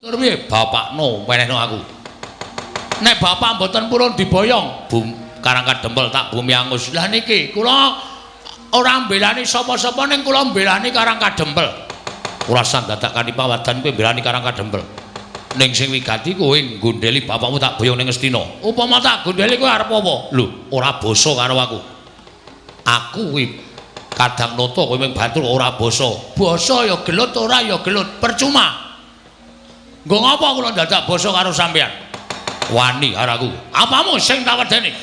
Tur piye? Bapakno wenehno aku. Nek bapak mboten purun diboyong, bum Karang Kadempel tak bumi angus. Lah niki kula ora mbelani sapa-sapa ning kula mbelani Karang Kadempel. Ora usah dadak kanthi pawadan kowe mbelani Karang Kadempel. Ning sing wigati kowe nggondheli bapakmu tak boyong ning Ngastina. Upama tak gondheli kowe arep apa? Lho, ora basa karo aku. Aku kuwi kadang nata kowe mung batur ora basa. Basa ya gelut ora ya gelut, percuma. Nggo ngapa kula dadak basa karo sampeyan? Wani karo aku. Apamu sing tak wedeni?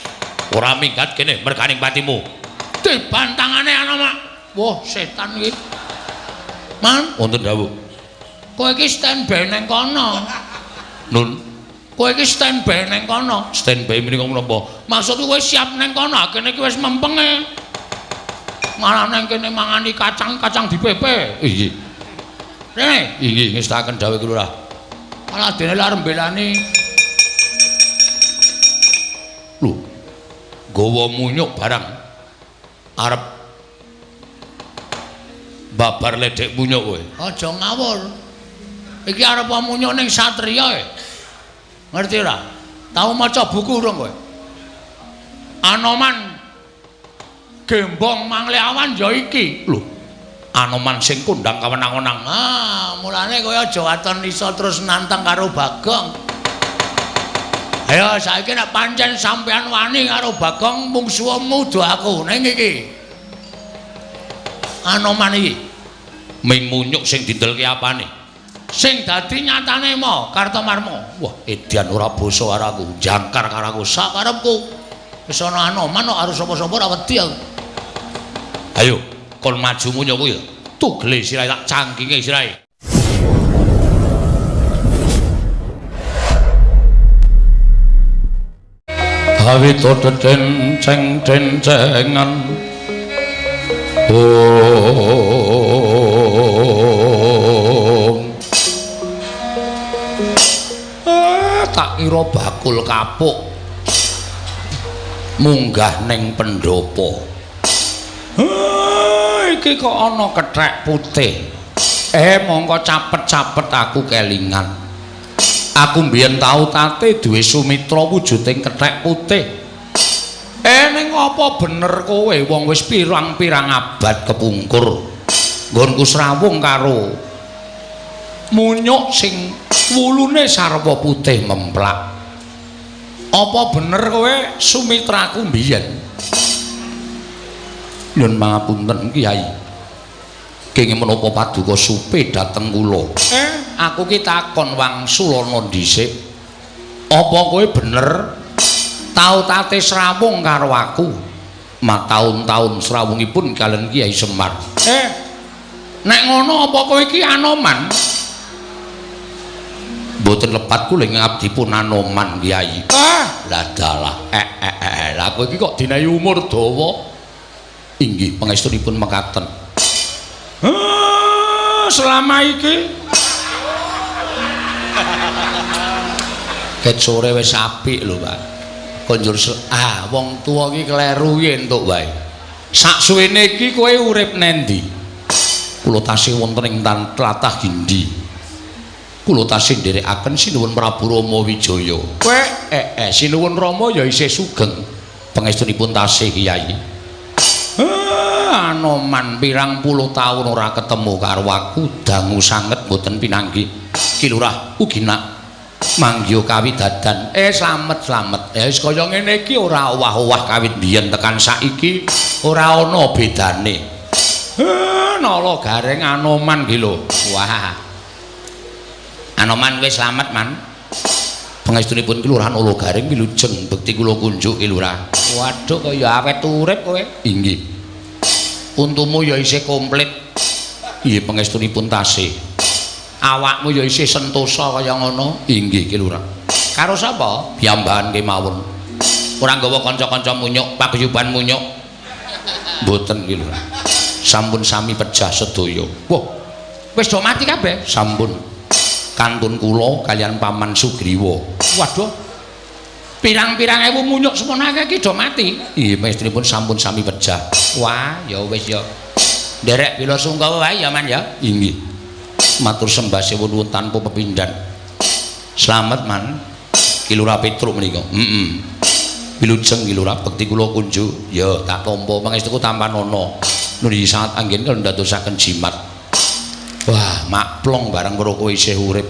Ora minggat kene merganing patimu. Dibantangane ana, Mak. Wah, setan iki. Man, wonten dawuh. Kowe iki standby ning kono. Nun, kowe iki standby ning kono. Standby menika menapa? Maksudku kowe siap ning kono, kene iki wis mempenge. Malah nang kene mangani kacang-kacang dipepe. Inggih. Rene, inggih ngestaken dawuh Lurah. Malah dene arep mbelani. Lho, gawa munyuk barang arep babar ledek munyuk kowe. Aja ngawur. Iki arep munyuk ning satriya e. Ngerti ora? Tau maca buku urung kowe? Anoman Gembong Mangleawan ya iki. Lho, Anoman sing kondang kawenang-wenang. Ah, mulane kowe aja waton iso terus nantang karo Bagong. Ayo saiki nek pancen sampean wani karo Bagong mungsuhmu do aku ning iki. Anoman iki ming munyuk sing dindelke apane? Sing dadi nyatane mo Kartomarma. Wah, edan ora basa karo aku, jangkar karo aku sakarepku. Wis ana Anoman kok arep sapa-sapa ora wedi aku. Ayo, kon maju munyuk kuwi. Tugele sirahe tak cangkinge sirahe. Awito denceng dencengan. Om. Tak kira bakul kapuk munggah ning pendopo. Iki kok ana kethek putih. Mongko capet-capet aku kelingan. Aku mbiyen tau tate duwe sumitra wujuding kethek putih. Ning apa bener kowe wong wis pirang-pirang abad kepungkur nggonku srawung karo munyuk sing wulune sarwa putih memplak. Apa bener kowe sumitraku mbiyen? Nyun pangapunten Kyai. Kenging menapa paduka supe dhateng kula? Aku ki takon wangsulana dhisik. Apa kowe bener tau tate srawung karo aku? Mataun-taun srawungipun kalian Kyai Semar. Nek ngono apa kowe iki Anoman? Mboten lepat kula ing abdipun Anoman Kyai. Lah dalah. Lah kowe iki kok dinehi umur dawa? Inggih pangestunipun mekaten. Selama iki ket sore wis apik lho, Pak. Konjur wong tuwa iki kleru iki entuk wae. Saksuwene iki kowe urip nendi? Kula tasih wonten ing tlatah Gindi. Kula tasih nderekaken Sinuwun Prabu Rama Wijaya. Kowe Sinuwun Rama ya isih sugeng. Pangestunipun tasih Kyai. Anoman pirang puluh taun ora ketemu karo aku, dangu sanget mboten pinanggih. Ki Lurah ugi nak manggiha kawidadan. Slamet-slamet. Wis kaya ngene iki ora owah-owah kawit biyen tekan saiki ora ana bedane. Nala gareng Anoman ki lho. Wah. Anoman wis slamet, Man. Pangestunipun Ki Lurah Nala Gareng wilujeng bekti kula kunjuk Ki Lurah. Waduh kaya awet urip kowe. Inggih. Untumu ya isih komplit. Nggih pangestunipun tasih. Awakmu ya isih sentosa kaya ngono. Inggih Ki Lurah. Karo sapa? Piyambakan kemawon. Ora nggawa kanca-kanca munyuk, paguyuban munyuk. Mboten Ki Lurah. Sampun sami pejah sedaya. Wah. Wis do mati kabeh? Sampun. Kantun kula kalian Paman Sugriwa. Waduh. Pirang-pirang ewu munyuk semono akeh iki do mati. Nggih, pangestunipun sampun sami pejah. Wah, ya wis ya. Nderek bela sungkawa wae ya, Man ya. Inggih. Matur sembah nuwun tanpa pepindhan. Slamet man. Ki Lurah Petruk menika. Heeh. Wilujeng Ki Lurah, bekti kula kunjuk. Ya, tak tampa pangestuku tampanana. Nuli sangat anggen kula ndadosaken jimat. Wah, makplong bareng weruh kowe isih urip.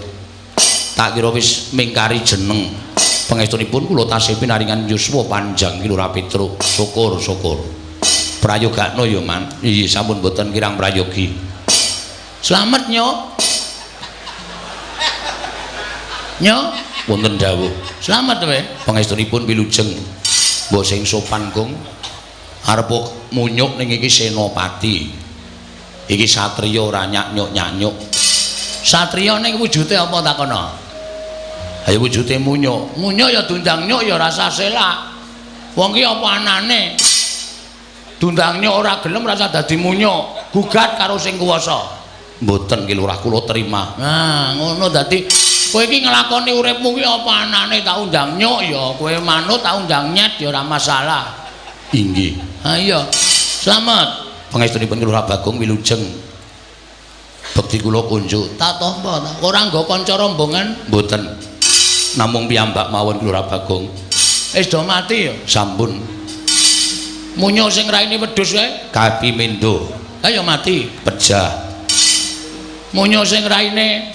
Tak kira wis mingkari jeneng. Pangestunipun kula tasih pinaringan yuswa panjang Ki Lurah Petruk. Syukur, syukur. Prayogakno ya, Man. Iya, sampun boten kirang prayogi. Slamet, Nyok. Nyok, wonten dawuh. Slamet kowe. Pangestunipun wilujeng. Mbok sing sopan, Gong. Arep munyuk ning iki senopati. Iki satriya ora nyak-nyuk-nyak-nyuk. Satriya ning wujude apa takono? Ayo wujude munyuk. Munyuk ya diundang nyuk ya rasa selak. Wong ki apa anane? Diundang nyuk ora gelem rasa dadi munyuk. Gugat karo sing kuwasa. Mboten Ki Lurah, kula terima. Nah, ngono dadi kowe iki nglakoni uripmu ki apa anane, tak undang nyuk ya kowe manut, tak undang nyet ya ora masalah. Inggih. Ha iya. Slamet. Pangestunipun Ki Lurah Bagong wilujeng. Bekti kula kunjuk. Tak tampa ta. Ora nggo kanca rombongan? Mboten. Namung piyambak mawon Ki Lurah Bagong. Wis do mati ya? Sampun. Munyuk sing raine wedhus kae? Kapi mendo. Ha ya mati. Pejah. Munyuk sing raine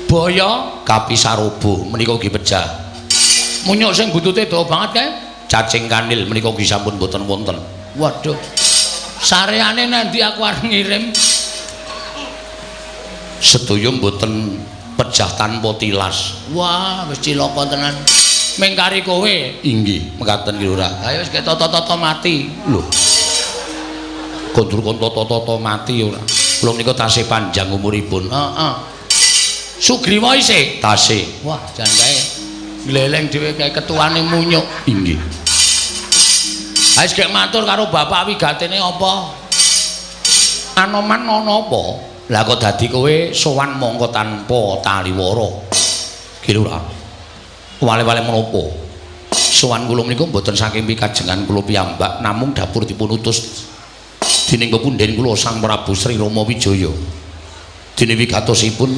boyo? Kapi sarobo menika ugi pejah. Munyuk sing buntute dawa banget kae? Cacing kanil menika ugi sampun mboten wonten. Waduh. Sareane nanti aku arep ngirim. Sedaya mboten pejah tanpa tilas. Wah, wis cilaka tenan. Mengkari kowe. Inggih, mekaten Ki Lurah. Ayo wis ketata-tata mati. Lho. Kondur kon tata-tata mati ora. Kula menika tasih panjang umuripun. Heeh. Sugriwa isih? Tasih. Wah, jan kae. Gleleng dhewe kae ketuane munyuk. Inggih. Ayo gek matur karo bapak wigatene apa? Anoman ana apa? Lah kok dadi kowe sowan mongko tanpa taliwara. Ki Lurah. Wale-wale menapa? Sowan kula menika mboten saking pikajengan kula piyambak, namung dapur dipun utus dening pepundhen kula Sang Prabu Sri Rama Wijaya. Dene wigatosipun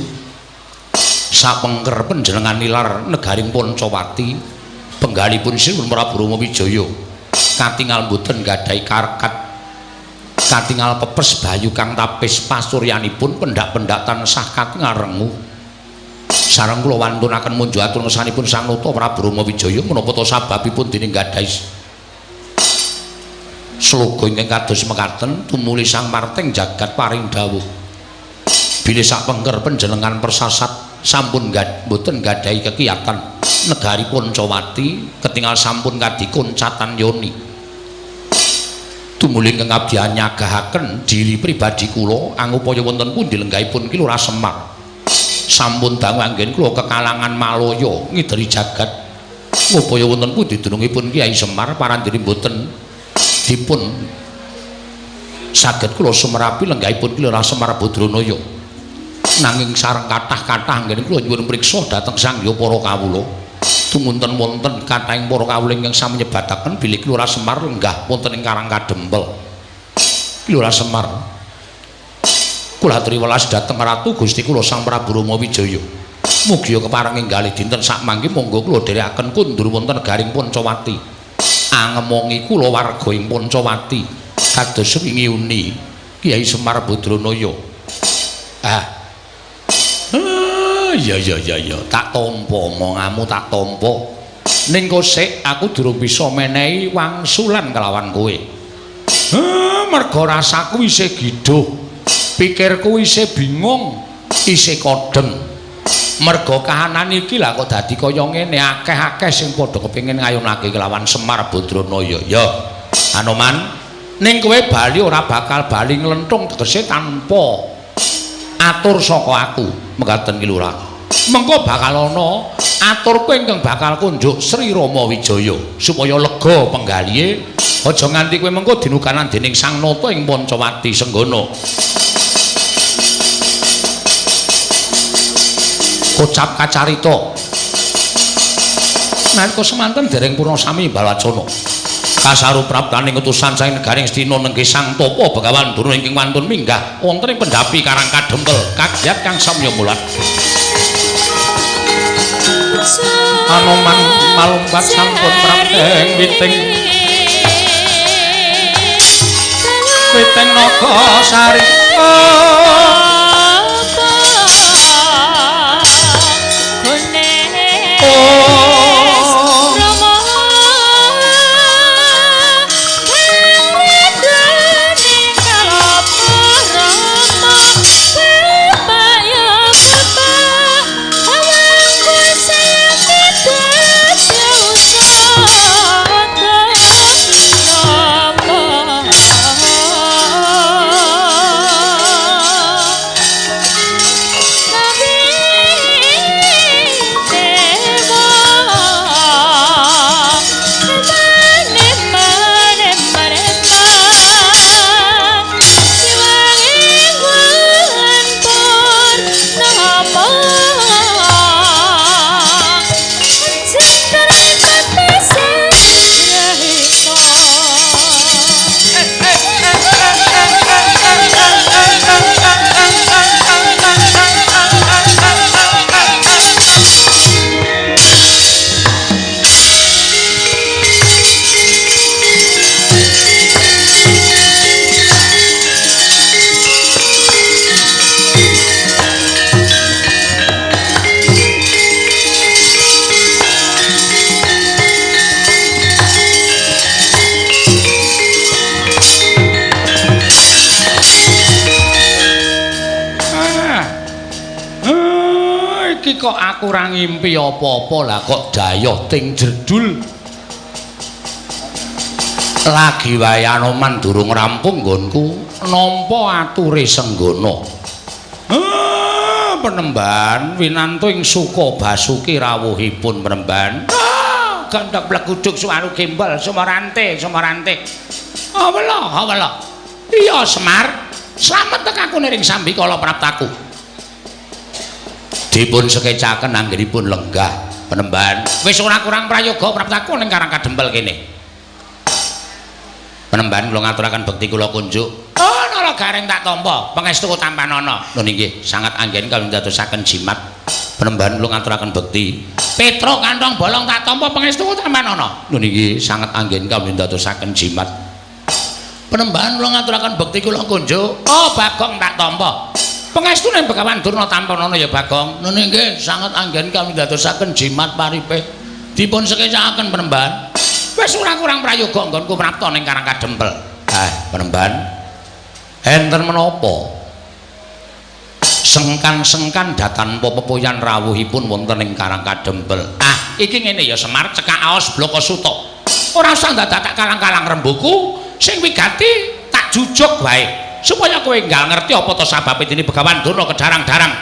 sapengker panjenengan nilar negaring Pancawati, penggalipun Sri Prabu Rama Wijaya katingal mboten gadhahi karkat, katingal pepes bayu kang tapis pasuryanipun pendak-pendak tansah katingal rengu. Sareng kula wantunaken munjuk atur ngersanipun Sang Nata Prabu Rama Wijaya menapa ta sababipun dening gadhahi sloga ingkang kados mekaten tumuli Sang Marting jagat paring dawuh bilih sapengker panjenengan persasat sampun mboten gadhahi kekiyatan negari Pancawati ketingal sampun kadikoncatan yoni. Tumuli ingkang abdi nyagahaken diri pribadi kula angupaya wonten pundi lenggahipun Ki Lurah Semar. Sampun dangu anggen kula kekalangan malaya ngideri jagat ngupaya wonten pundi dunungipun Kyai Semar parandene mboten dipun saged kula sumerapi lenggahipun Ki Lurah Semar Badranaya. Nanging sareng kathah-kathah anggen kula nyuwun priksa dhateng sang hyang para kawula. Tumunten wonten kathahing para kawula ingkang sami nyebataken bilih Ki Lurah Semar lenggah wonten ing Karang Kadempel. Ki Lurah Semar kula aturi welas dhateng Ratu Gusti kula Sang Prabu Rama Wijaya. Mugia kepareng enggalih dinten sakmangke monggo kula dherekaken kundur wonten negaring Pancawati. Angemongi kula warga ing Pancawati kados wingi uni Kyai Semar Badranaya. Ah. Ya ya ya ya, tak tampa omonganmu, tak tampa. Ning kosek aku durung bisa menehi wangsulan kelawan kowe. Merga rasaku isih gidhuh. Pikirku isih bingung, isih kodheng. Merga kahanan iki lah kok dadi kaya ngene, akeh-akeh sing padha kepengin ngayunake kelawan Semar Badranaya. Ya, Anoman, ning kowe bali ora bakal bali nglenthung tegese tanpa atur saka aku. Mekaten Ki Lurah. Mengko bakal ana aturku ingkang bakal kunjuk Sri Rama Wijaya supaya lega penggalihe. Aja nganti kowe mengko dinukanan dening Sang Nata ing Pancawati Senggana. Kocap kacarita. Nalika semanten dereng purna sami balacana. Kasaru praptaning utusan saking negaring Astina nenggih Sang Tapa Begawan Durna ingkang wantun minggah wonten ing pendhapi Karang Kadempel kagyat kang samya mulat. Anoman malumpat sampun prapteng witing witing naga sari. Kok aku ora ngimpi apa-apa lah kok dayoh ting jerdul. Lagi wae Anoman durung rampung nggonku nampa ature Senggana. Penemban winantu ing suka basuki rawuhipun penemban. Gandhak bleguduk suwaru gembel sumarante sumarante. Awela awela. Iya Semar, slamet tekaku niring sambikala praptaku. Dipun sekecaken anggenipun lenggah penemban. Wis ora kurang prayoga praptaku ning Karang Kadempel kene. Penemban kula ngaturaken bekti kula kunjuk. Oh, nala gareng tak tampa, pangestu tampanana. Lho nggih, sangat anggen kula ndadosaken jimat. Penemban kula ngaturaken bekti. Petro kantong bolong tak tampa, pangestu tampanana. Lho nggih, sangat anggen kula ndadosaken jimat. Penemban kula ngaturaken bekti kula kunjuk. Oh, Bagong tak tampa. Pangestune Begawan Durna tampanana ya Bagong. Nggih nggih, sangat anggen kami ndadosaken jimat paripe. Dipun sekecaken penemban. Wis ora kurang prayoga nggonku prapta ning Karang Kadempel. Ah, penemban. Enten menapa? Sengkan-sengkan datanpa pepoyan rawuhipun wonten ing Karang Kadempel. Ah, iki ngene ya Semar, cekak aos blaka suta. Ora usah dadak tak kalang-kalang rembuku, sing wigati tak jujuk wae. Supaya kowe enggal ngerti apa to sababe dene Begawan Durna kedarang-darang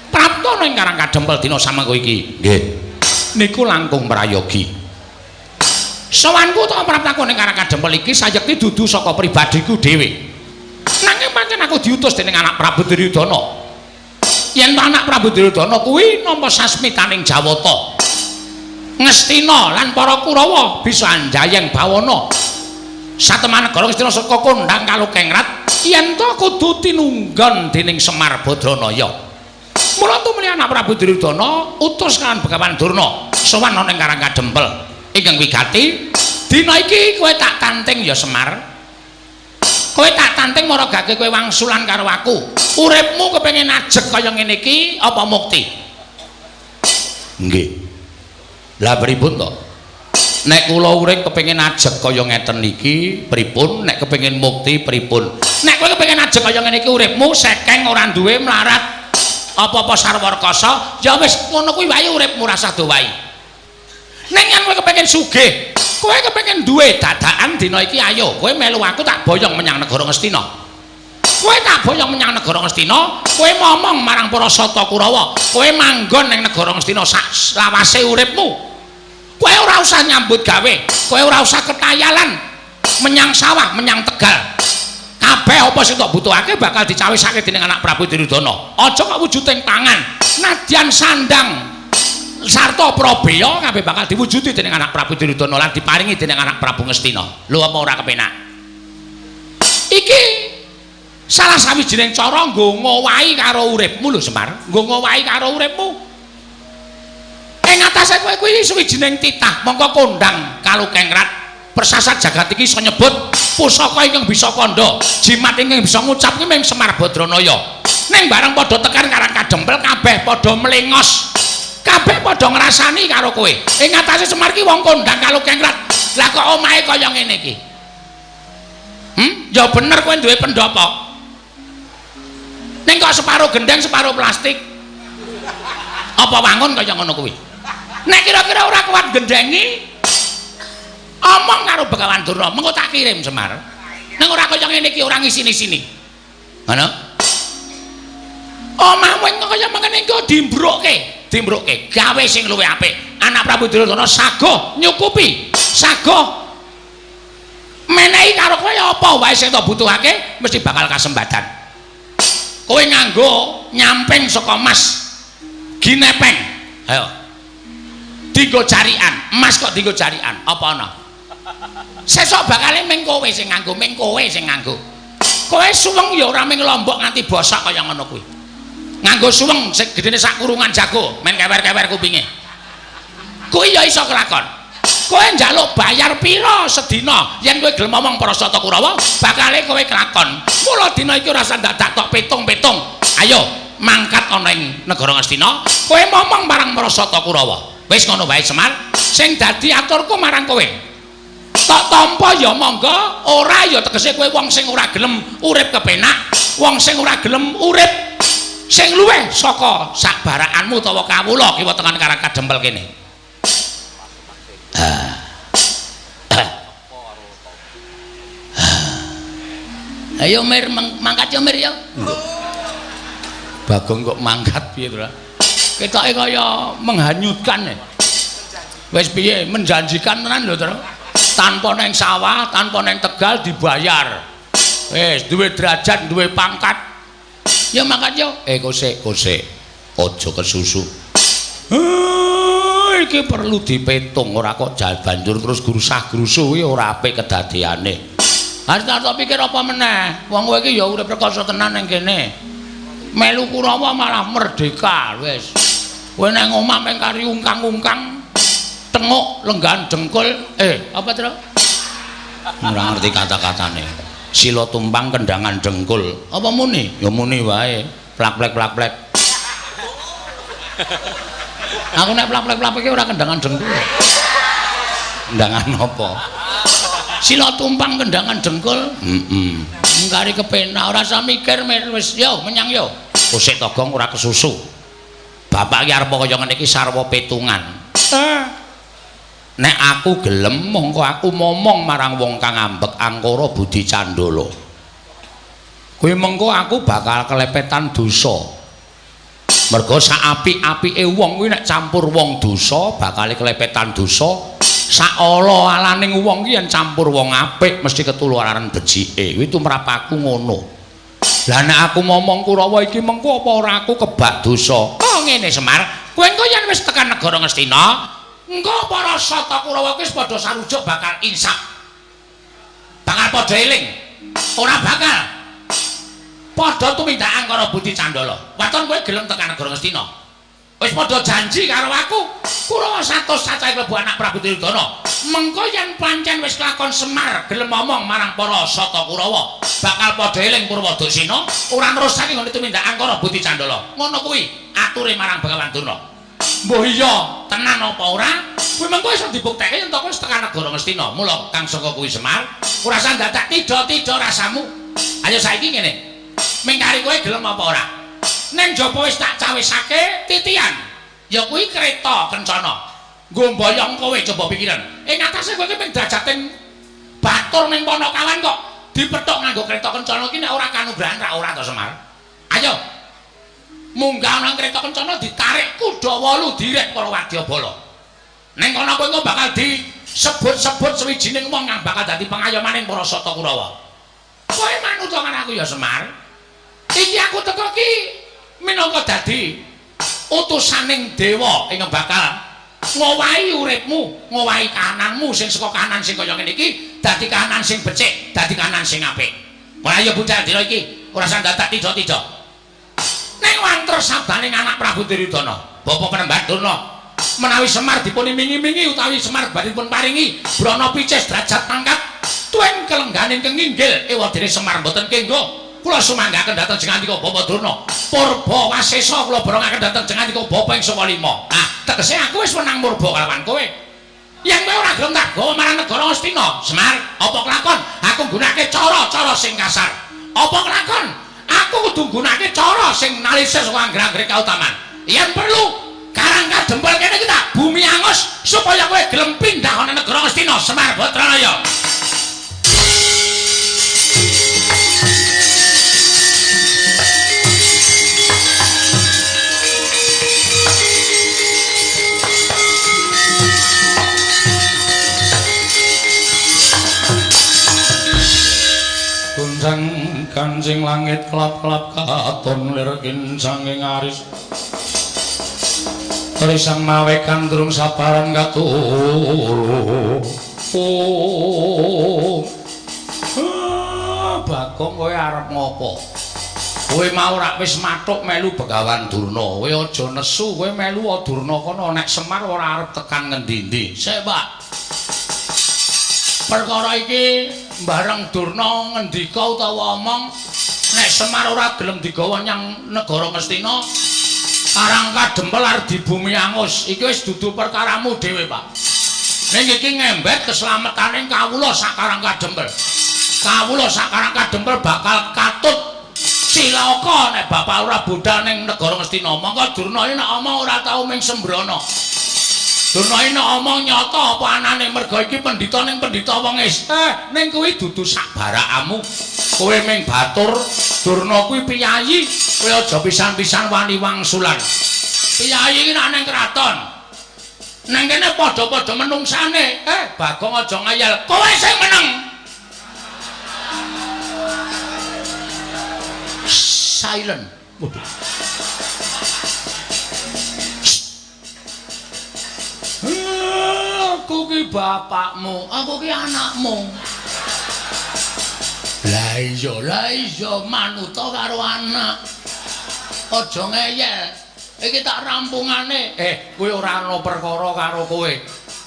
prapta ning Karang Kadempel dina samangko iki. Nggih. Niku langkung prayogi. Sowanku to praptaku ning Karang Kadempel iki sayekti dudu saka pribadiku dhewe. Nanging pancen aku diutus dening anak Prabu Duryudana. Yen to anak Prabu Duryudana kuwi nampa sasmitaning Jawata. Ngastina lan para Kurawa bisa anjayeng bawana. Satemah negara Ngastina saka kondhang kalukengrat yen to kudu tinunggon dening Semar Badranaya. Mula tumuli anak Prabu Duryudana utus kaliyan Begawan Durna sowan ana ing Karang Kadempel ingkang wigati, dina iki kowe tak tanting ya Semar. Kowe tak tanting maragake kowe wangsulan karo aku. Uripmu kepengin ajeg kaya ngene iki apa mukti? Nggih. Lah pripun to? Nek kula urip kepengin ajeg kaya ngeten iki pripun, nek kepengin mukti pripun? Nek kowe kepengin ajeg kaya ngene iki uripmu sekeng ora duwe mlarat apa-apa sarwa rekasa, ya wis ngono kuwi wae uripmu rasah dowahi. Nek yen kowe kepengin sugih, kowe kepengin duwe dadakan dina iki ayo kowe melu aku tak boyong menyang negara Ngastina. Kowe tak boyong menyang negara Ngastina, kowe momong marang para Sata Kurawa, kowe manggon ning negara Ngastina sak lawase uripmu. Kowe ora usah nyambut gawe, kowe ora usah ketayalan menyang sawah, menyang tegal. Kabeh apa sing tok butuhake bakal dicawisake dening anak Prabu Duryudana. Aja kok wujuding pangan, nadyan sandang sarta prabeya kabeh bakal diwujudi dening anak Prabu Duryudana lan diparingi dening anak Prabu Ngastina. Lho apa ora kepenak? Iki salah sawijining cara nggo ngowahi karo uripmu lho Semar, nggo ngowahi karo uripmu. Ing atase kowe kuwi suwijining titah, mongko kondang kalukengrat persasat jagat iki iso nyebut pusaka ingkang bisa kandha, jimat ingkang bisa ngucap kuwi mung Semar Badranaya. Ning bareng padha tekan Karang Kadempel kabeh padha mlengos. Kabeh padha ngrasani karo kowe. Ing atase Semar ki wong kondang kalukengrat. Lah kok omahe kaya ngene iki? Ya bener kowe duwe pendopo. Ning kok separo gendeng, separo plastik. Apa wangun kaya ngono kuwi? Nek kira-kira ora kuat gendengi, omong karo Begawan Durna, mengko tak kirim Semar. Ning ora kaya ngene iki, ora ngisini-sini. Ngono? Omahmu kaya mengene iki dimbrukke, dimbrukke, gawe sing luwih apik. Anak Prabu Duryudana saguh nyukupi, saguh menehi karo kowe apa wae sing tok butuhake mesti bakal kasembadan. Kowe nganggo nyamping saka mas ginepeng. Ayo. Dinggo jarikan, emas kok dinggo jarikan, apa ana? Sesuk bakale ming kowe sing nganggo, ming kowe sing nganggo. Kowe suweng ya ora ming lombok nganti bosok kaya ngono kuwi. Nganggo suweng sing gedene sak kurungan jago, men kewer-kewer kupinge. Kuwi ya iso kelakon. Kowe njaluk bayar pira sedina yen kowe gelem ngomong para Sata Kurawa, bakale kowe kelakon. Mula dina iki ora usah dadak tok pitung-pitung. Ayo mangkat ana ing negara Ngastina, kowe momong marang para Sata Kurawa. Wis ngono wae Semar, sing dadi aturku marang kowe. Tok tampa ya monggo, ora ya tegese kowe wong sing ora gelem urip kepenak, wong sing ora gelem urip sing luwih saka sak barakanmu utawa kawula kiwa tengen Karang Kadempel kene. Ayo Mir, mangkat yo Mir yo. Bagong kok mangkat piye to? Ketoke kaya menghanyutkan. Wis piye menjanjikan tenan lho to. Tanpa neng sawah, tanpa neng tegal dibayar. Wis duwe derajat, duwe pangkat. Ya mangkat yo. Kosek, kosek. Aja kesusu. Iki perlu dipetung, ora kok banjur terus grusah-grusuh kuwi ora apik kedadeane. Harus tak pikir apa meneh? Wong kowe iki ya urip rekoso tenan ning kene. Melu Kurawa malah merdeka wis. Kowe nang omah mung kari ungkang-ungkang, tenguk lenggahan dengkul, apa to? Ora ngerti kata-katane. Sila tumpang kendangan dengkul. Apa muni? Ya muni wae. Plak-plek plak-plek. Aku nek plak-plek plak-plek ora kendangan dengkul. Kendangan apa? Sila tumpang kendangan dengkul. Heeh. Ngkari kepenak ora usah mikir wis yo menyang yo. Kusik Togong ora kesusu. Bapak iki arep kaya ngene iki sarwa petungan. Nek aku gelem mongko aku momong marang wong kang ambek angkara budi candala. Kuwi mengko aku bakal kelepetan dosa. Mergo sak apik-apike wong kuwi nek campur wong dosa bakal kelepetan dosa. Sak ala-alaning wong ki yen campur wong apik mesti ketularan becike. Kuwi tumrap aku ngono. Lah nek aku momong Kurawa iki mengko apa ora aku kebak dosa? Oh ngene Semar, kowe engko yen wis tekan negara Ngastina, engko para Sata Kurawa kuwi wis padha sarujuk bakal insaf. Bakal padha eling. Ora bakal padha tumindak angkara budi candala. Waton kowe gelem tekan negara Ngastina. Wis padha janji karo aku, Kurawa 100 cacahe klebu anak Prabu Duryudana. Mengko yen pancen wis kelakon Semar gelem omong marang para Sata Kurawa, bakal padha eling Purwadaksina, ora nerusake nggone tumindak angkara budi candala. Ngono kuwi ature marang Begawan Durna. Mbuh iya tenan apa ora? Kuwi mengko iso dibuktekke yen to wis tekan negara Ngastina. Mula kang saka kuwi Semar, ora usah dadak tida-tida rasamu. Ayo saiki ngene. Mingkari kowe gelem apa ora? Ning jaba wis tak cawisake titian. Ya kuwi kereta kencana. Nggo mboyong kowe coba pikiran. Ing atase kowe iki mung drajating batur ning Panakawan kok dipethuk nganggo kereta kencana iki nek ora kanugrahan ra ora to Semar. Ayo. Munggah nang kereta kencana ditarik kuda 8 direk para wadyabala. Ning kono kowe engko bakal disebut-sebut sewijining wong kang bakal dadi pengayomaning para Sata Kurawa. Kowe manut karo aku ya Semar. Iki aku teko ki minangka dadi utusaning dewa ingkang bakal ngowahi uripmu, ngowahi kahananmu sing saka kahanan sing kaya ngene iki dadi kahanan sing becik, dadi kahanan sing apik. Ora ya budal dina iki, ora usah dadak tida-tida. Ning wantra sabdaning anak Prabu Duryudana, Bapak Penemban Durna, Menawi Semar dipun imingi-imingi utawi Semar badhe dipun paringi brana picis derajat pangkat tuen kelengganing kenginggil ewadene Semar mboten kenggo. Kula sumanggaken dhateng jengandika Bapak Durna. Purba wasesa kula borongaken dhateng jengandika Bapak ing saka lima. Ah, tegese aku wis wenang murba kalawan kowe. Yen kowe ora gelem tak gawa marang negara Ngastina, Semar, apa kelakon aku nggunakake cara-cara sing kasar? Apa kelakon aku kudu nggunakake cara sing nalise saka angger-anggere kautaman? Yen perlu Karang Kadempel kene iki tak bumi angus supaya kowe gelem pindah ana negara Ngastina, Semar Badranaya. Gunjang kancing langit kelap-kelap katon lir kincanging aris. Risang mawe kandrung sabaran katuru. Oh. Bagong kowe arep ngopo? Kowe mau rak wis mathuk melu Begawan Durna. Kowe aja nesu, kowe melu Durna kono nek Semar ora arep tekan ngendi-endi. Sik, Pak. Perkara iki bareng Durna ngendika utawa omong nek Semar ora gelem digawa nyang negara Ngastina, Karang Kadempel arep dibumi angus. Iki wis dudu perkaramu dhewe, Pak. Ning iki ngembet keslametane kawula sak Karang Kadempel. Kawula sak Karang Kadempel bakal katut cilaka nek bapak ora budal ning negara Ngastina. Mongko Durna iki nek omong ora tau ming sembrono. Durna iki nek omong nyata apa anane, merga iki pendhita ning pendhita wong is. Ning kuwi dudu sak barakamu. Kowe ming batur, Durna kuwi piyayi, kowe aja pisan-pisan wani wangsulan. Piyayi iki nek ning kraton. Nang kene padha-padha menungsane. Bagong aja ngayal. Kowe sing meneng. Silent. Waduh. Aku ki bapakmu, aku ki anakmu. Lah iya manuta karo anak. Aja ngeyel. Iki tak rampungane. Kowe ora ana perkara karo kowe.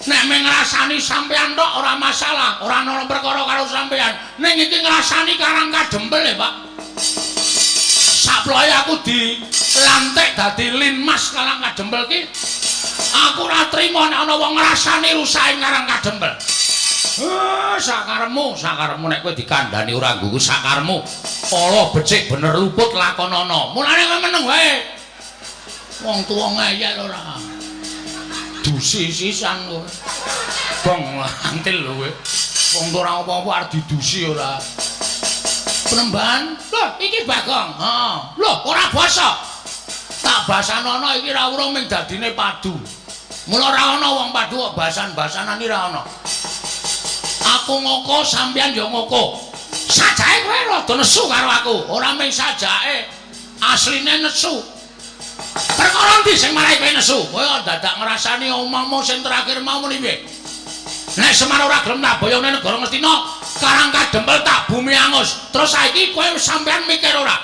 Nek mung ngrasani sampean tok ora masalah, ora ana perkara karo sampean. Ning iki ngrasani Karang Kadempel e, Pak. Saploe aku dilantik dadi Linmas Karang Kadempel ki. Aku ora trima nek ana wong ngrasani rusake Karang Kadempel. Sakaremu, sakaremu nek kowe dikandhani ora nggugu sakaremu. Ala becik bener luput lakonana. Mulane kowe meneng wae. Wong tuwa ngeyel ora. Dusi sisan kowe. Bong antil lho kowe. Wong tuwa ora apa-apa arep didusi ora. Penemban, lho iki Bagong. Heeh. Lho ora basa. Tak basanono iki ra urung ming dadine padu. Mula ora ana wong padu kok basan-basanan iki ra ana. Aku ngoko sampeyan ya ngoko. Sajake kowe rada nesu karo aku. Ora ming sajake, asline nesu. Perkara ndi sing marai kowe nesu? Kowe dadak ngrasani omongmu sing terakhir mau muni piye? Nek Semar ora gelem tak boyone negara Ngastina, Karang Kadempel tak bumi angus. Terus saiki kowe sampeyan mikir ora?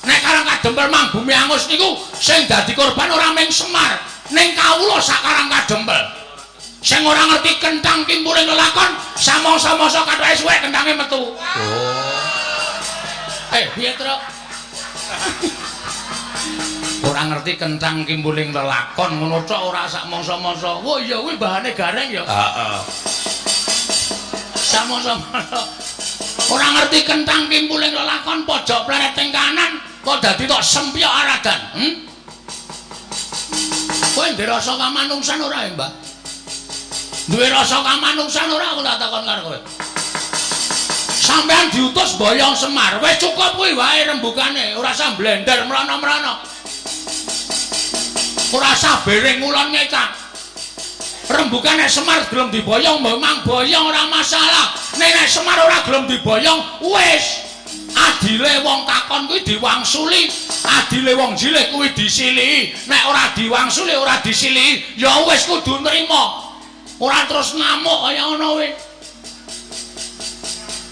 Nek Karang Kadempel mang bumi angus niku sing dadi korban ora ming Semar, ning kawula sak Karang Kadempel. Sing ora ngerti kentang kimpuling lelakon, samangsa-mangsa kathoke suwek kentange metu. Oh. Piye, Truk? Ora ngerti kentang kimpuling lelakon ngono tok ora sak mangsa-mangsa. Wah iya kuwi bahane gareng ya. Heeh. Samangsa-mangsa. Ora ngerti kentang kimpuling lelakon pojok pleret ing kanan kok dadi tok sempyok aradan. Kowe ndek rasa kamanungsan ora ya, Mbah? Duwe rasa kamanungsan ora aku tak takon karo kowe. Sampeyan diutus boyong Semar, wis cukup kuwi wae rembugane, ora usah blender mrana-mrana. Ora usah bering ngulon ngetan. Rembugane Semar gelem diboyong, memang boyong ora masalah. Nek nek Semar ora gelem diboyong, wis. Adile wong takon kuwi diwangsuli, adile wong jilih kuwi disilihi. Nek ora diwangsuli, ora disilihi, ya wis kudu nrima. Ora terus ngamuk kaya ngono kuwi.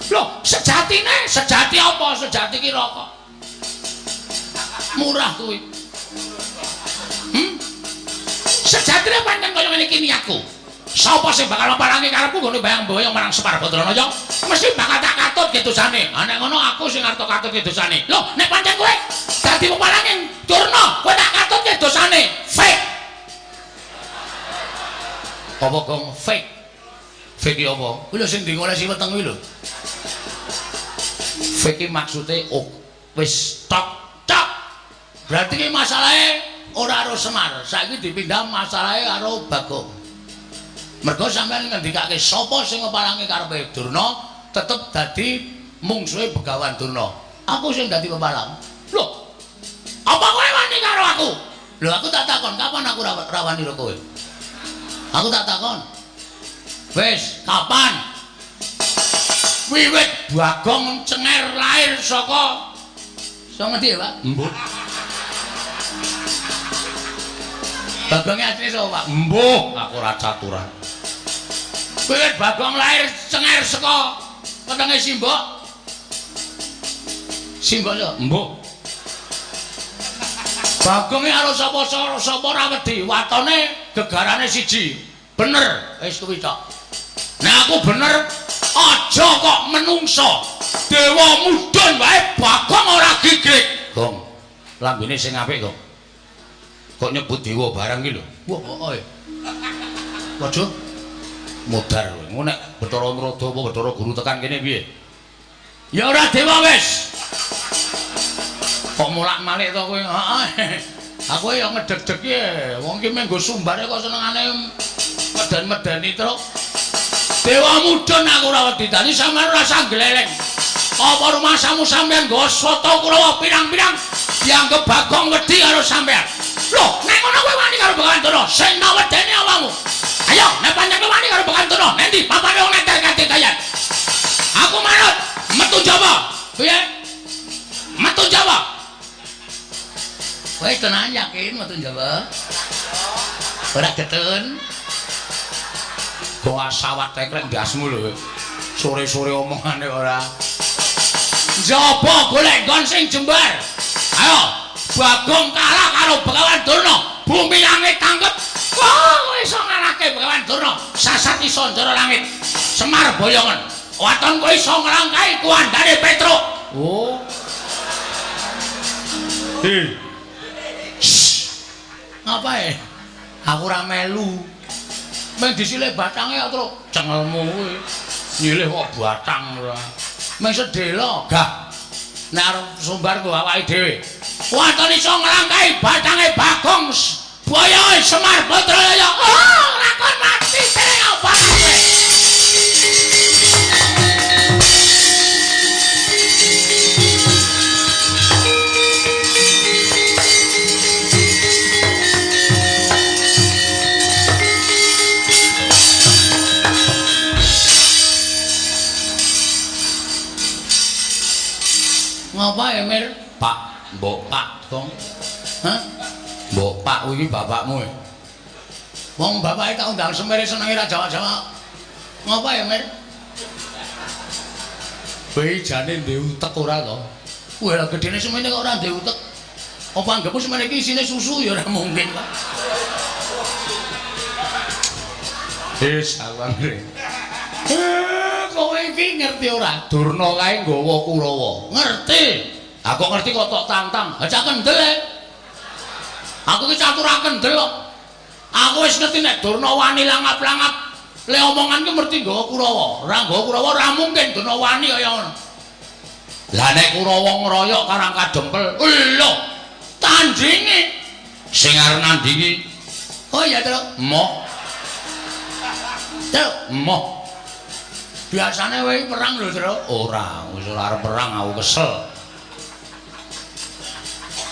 Loh, sejatine, sejati apa? Sejati ki rokok. Murah kuwi. Sejatine pancen kaya ngene iki niatku. Sapa sing bakal maparangi karepku nggone bayang-boyong marang Semar Badranaya, mesti bakal tak katutke dosane. Ha nek ngono aku sing arep katutke dosane. Lho, nek pancen kowe dadi peparange Durna, kowe tak katutke dosane. Fake. Apa gong fake? Fake iki apa? Kuwi lho sing dingolesi weteng kuwi lho. Fake iki maksude oh, wis tok tok. Berarti iki masalahe ora karo Semar, saiki dipindah masalahe karo Bagong. Mergo sampeyan ngendikake sapa sing ngeparangi karepe Durna tetep dadi mungsuhe Begawan Durna. Aku sing dadi peparang. Lho, apa kowe wani karo aku? Lho aku tak takon, kapan aku rawani karo kowe? Aku tak takon. Wis, kapan? Wiwit Bagong cenger lahir saka saka ngendi ya, Pak? Mbuh. Bagonge asline sapa, Pak? Mbuh, aku ora caturan. Wiwit Bagong lahir cenger saka wetenge Simbok. Simbok lho. Mbuh. Bagonge karo sapa-sapa ora wedi, watone gegarane siji. Bener, wis kuwi tok. Nek aku bener, aja kok menungso. Dewa mudhun wae Bagong ora gigrik. Gong, lambene sing apik, Gong. Kok nyebut dewa barang iki lho. Wah, heeh. Waduh, modar kowe. Engko nek Bathara Narada apa Bathara Guru tekan kene piye? Ya ora dewa wis. Kok molak-malik to kowe? Heeh. Aku ya ngedeg-deg iki. Wong iki mung nggo sumbare kok senengane meden-medeni truk. Dewa mudhun aku ora wedi dadi sampeyan ora usah gleleng. Apa rumasamu sampeyan nggo soto Kurawa pirang-pirang dianggep Bagong wedi karo sampeyan. Lho, nek ngono kowe wani karo Begawan Durna, sing tak wedeni awakmu. Ayo, nek pancen kowe wani karo Begawan Durna, nendi papane wong netel kadekayan. Aku manut, metu Jawa. Piye? Metu Jawa. Kowe tenan yakin metu Jawa? Ora getun. Kok asawat tekrek ndasmu lho. Sore-sore omongane ora. Njaba golek nggon sing jembar. Ayo, Bagong kalah karo Begawan Durna, bumi langit tangkep. Wah, kowe iso ngalahke Begawan Durna, sasat iso njara langit. Semar boyongan. Waton kowe iso nglangkahi kuwandane Petruk. Oh. Hei. Ngapae? Aku ora melu. Meng disilih batange kok, Truk. Cengelmu kuwi. Nyilih kok batang ora. Meng sedhela. Gah. Nek arep sumbar nggo awake dhewe. Waton iso nglangkahi batange Bagong boyoe Semar Badraya. Oh, lakon mati dening apa kowe? Ngapa ya, Mir? Pak, mbok Pak, Gong. Hah? Mbok Pak kuwi bapakmu e. Wong bapake tak undang semere senenge ra jawab-jawab. Ngapa ya, Mir? Kowe jane ndek utek ora to? Wah, lah gedene semene kok ora ndek utek. Apa anggepmu semene iki isine susu ya ora mungkin, Pak. Wis, aku anggere. Kowe iki ngerti ora? Durna kae nggawa Kurawa. Ngerti. Aku ngerti kok tok tantang. Ha cak kendel e. Aku iki catur kendel kok. Aku wis ngerti nek Durna wani langap-langap. Le omongan ki mesti nggawa Kurawa. Ora nggawa Kurawa ora mungkin Durna wani kaya ngono. Lah nek Kurawa ngroyok Karang Kadempel, lho, tandinge sing arep nandingi. Oh iya, Truk. Emoh. Truk, emoh. Biasane kowe perang lho, Truk. Ora, wis ora arep perang aku kesel.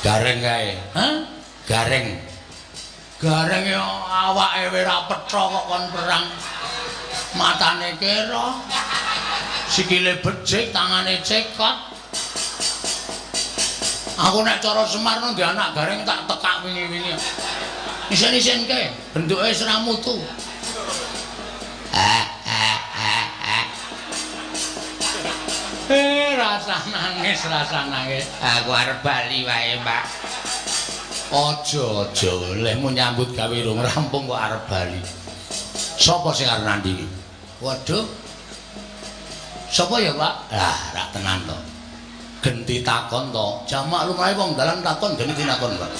Gareng kae. Hah? Gareng. Gareng yo awake ora petha kok kon perang. Matane kera. Sikile becik, tangane cekot. Aku nek cara Semar nang anak Gareng tak tekak wingi-wingi. Isin-isinke, bentuke wis ra mutu. Rasa nangis, rasa nangis. Aku arep bali wae, Mbak. Aja-aja lehmu nyambut gawe rung rampung kok arep bali. Sapa sing arep nandingi? Waduh. Sapa ya, Pak? Lah, rak tenan to. Genti takon to. Jamak lumrahe wong dalan takon genti takon, Pak.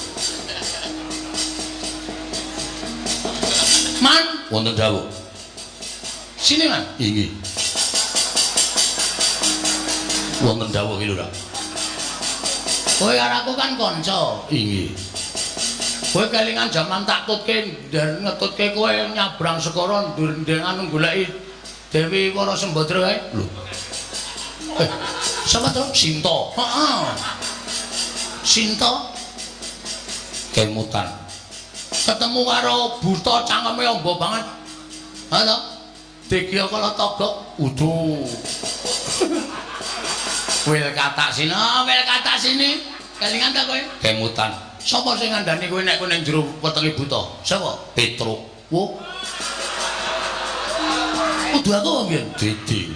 Man, wonten dawuh. Sini, Man. Inggih. Wonten dawuh ki lho, Rak. Kowe karo aku kan kanca. Inggih. Kowe kelingan jaman tak tutke ngetutke kowe nyabrang segara ndengan goleki Dewi Wara Sembadra kae. Lho. Sapa to? Sinta. Heeh. Sinta kemutan. Ketemu karo buta cangkeme amba banget. Ha to? Degya kala togok. Udu. Wil katak sini, wil katak sini. Kelingan ta kowe? Kemutan. Sapa sing ngandani kowe nek kowe ning jero wetenge buta? Sapa? Petruk. Wo. Kudu aku apa mbiyen? Didi.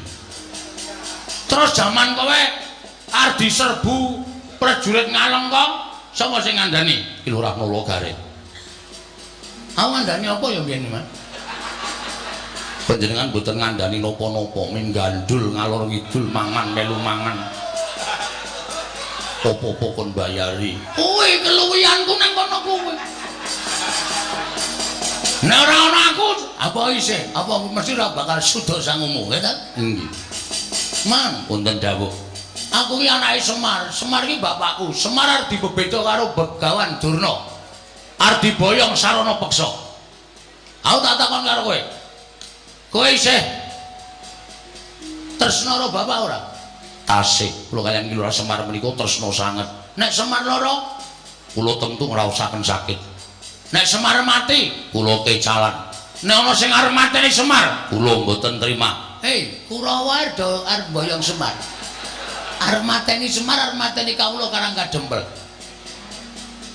Terus jaman kowe arep diserbu prajurit Ngalengka, sapa sing ngandani? Ki Lurah Nala Gareng. Aku ngandani apa ya mbiyen, Mas? Panjenengan mboten ngandani napa-napa, ming gandul ngalor ngidul mangan melu mangan. Apa-apa kon bayari. Kuwi keluwihanku nang kono kuwi. Nek ora ana aku, apa isih? Apa mesti ora bakal suda sangumu, ya ta? Nggih. Man, wonten dawuh. Aku ki anake Semar. Semar ki bapakku. Semar arep dibebeda karo Begawan Durna. Arep diboyong sarana peksa. Aku tak takon karo kowe. Kowe isih tresna karo bapak ora? Tasih. Kula kaliyan Ki Lurah Semar menika tresna sanget. Nek Semar lara, kula tentu ngraosaken sakit. Nek Semar mati, kula kecalan. Nek ana sing arep mateni Semar, kula mboten trima. Hei, Kurawa do arep mboyong Semar. Arep mateni Semar, arep mateni kawula Karang Kadempel.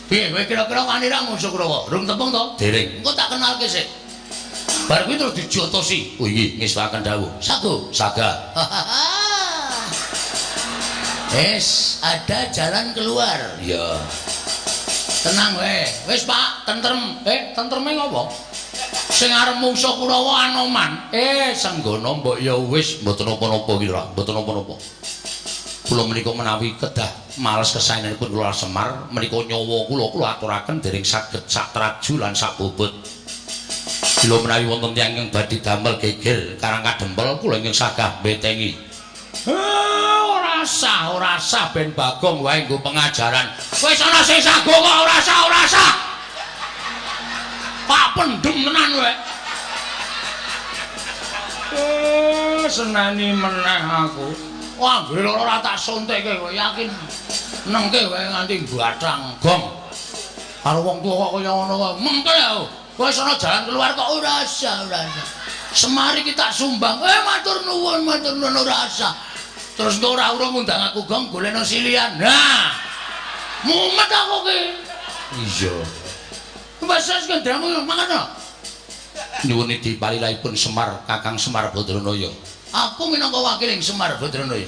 Piye kowe kira-kira wani ra ngungsu Kurawa? Rung tepung to? Dereng. Engko tak kenalke sik. Bar kuwi terus dijotosi. Oh inggih, ngestuaken dawuh. Sago. Saga. Wis, ada jalan keluar. Iya. Tenang wae. Wis, Pak, tentrem. Tentreme ngopo? Sing arep mungsuh Kurawa Anoman. Senggono mbok ya wis mboten napa-napa ki, Ra. Mboten napa-napa. Kula menika menawi kedah males kesaenanipun Lurah Semar menika nyawa kula kula aturaken dereng saged sak traju lan sak bobot. Kula menawi wonten tiyang ingkang badhe damel geger Karang Kadempel kula ingkang sagah mbetengi. Ora sah, ora sah ben Bagong wae nggo pengajaran. Wis ana sing sago kok ora sah, ora sah. Pak pendem tenan kowe. Seneni meneh aku. Wah, anggere lara ora tak suntikke kowe yakin. Nengke wae nganti bathang gong. Karo wong tuwa kok kaya ngono wae. Mengkel aku. Wis ana jalan keluar kok ora sah, ora sah. Semar iki tak sumbang. Matur nuwun, matur nuwun ora sah. Terus engko ora urung ngundang aku gong golekno silian. Nah. Mumet aku ki. Iya. Wis wis kendramu mangan to. Nyuwun dipalilahipun Semar Kakang Semar Badranaya. Aku minangka wakiling Semar Badranaya.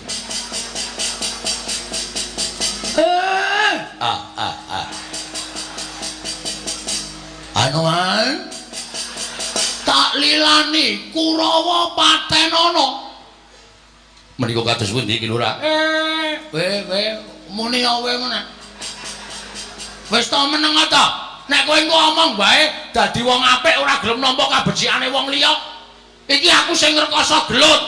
Anoman tak lilani Kurawa patenono. Menika kados pundi Ki Lurah? We muni awe meneh. Wis to meneng ta? Nek kowe engko omong wae dadi wong apik ora gelem nampa kabecikane wong liya. Iki aku sing ngrekoso gelut.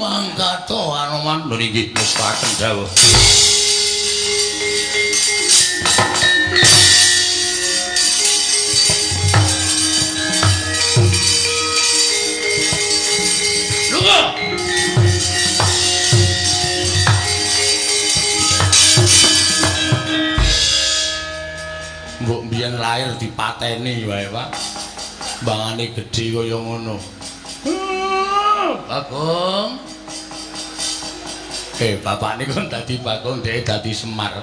Mangkat to Anoman. Lho nggih, mestaken dawuh. Lunga. Mbok mbiyen lahir dipateni wae, Pak. Bangane gedhe kaya ngono. Bagong. Bapak niku dadi Bagong, dhek dadi Semar.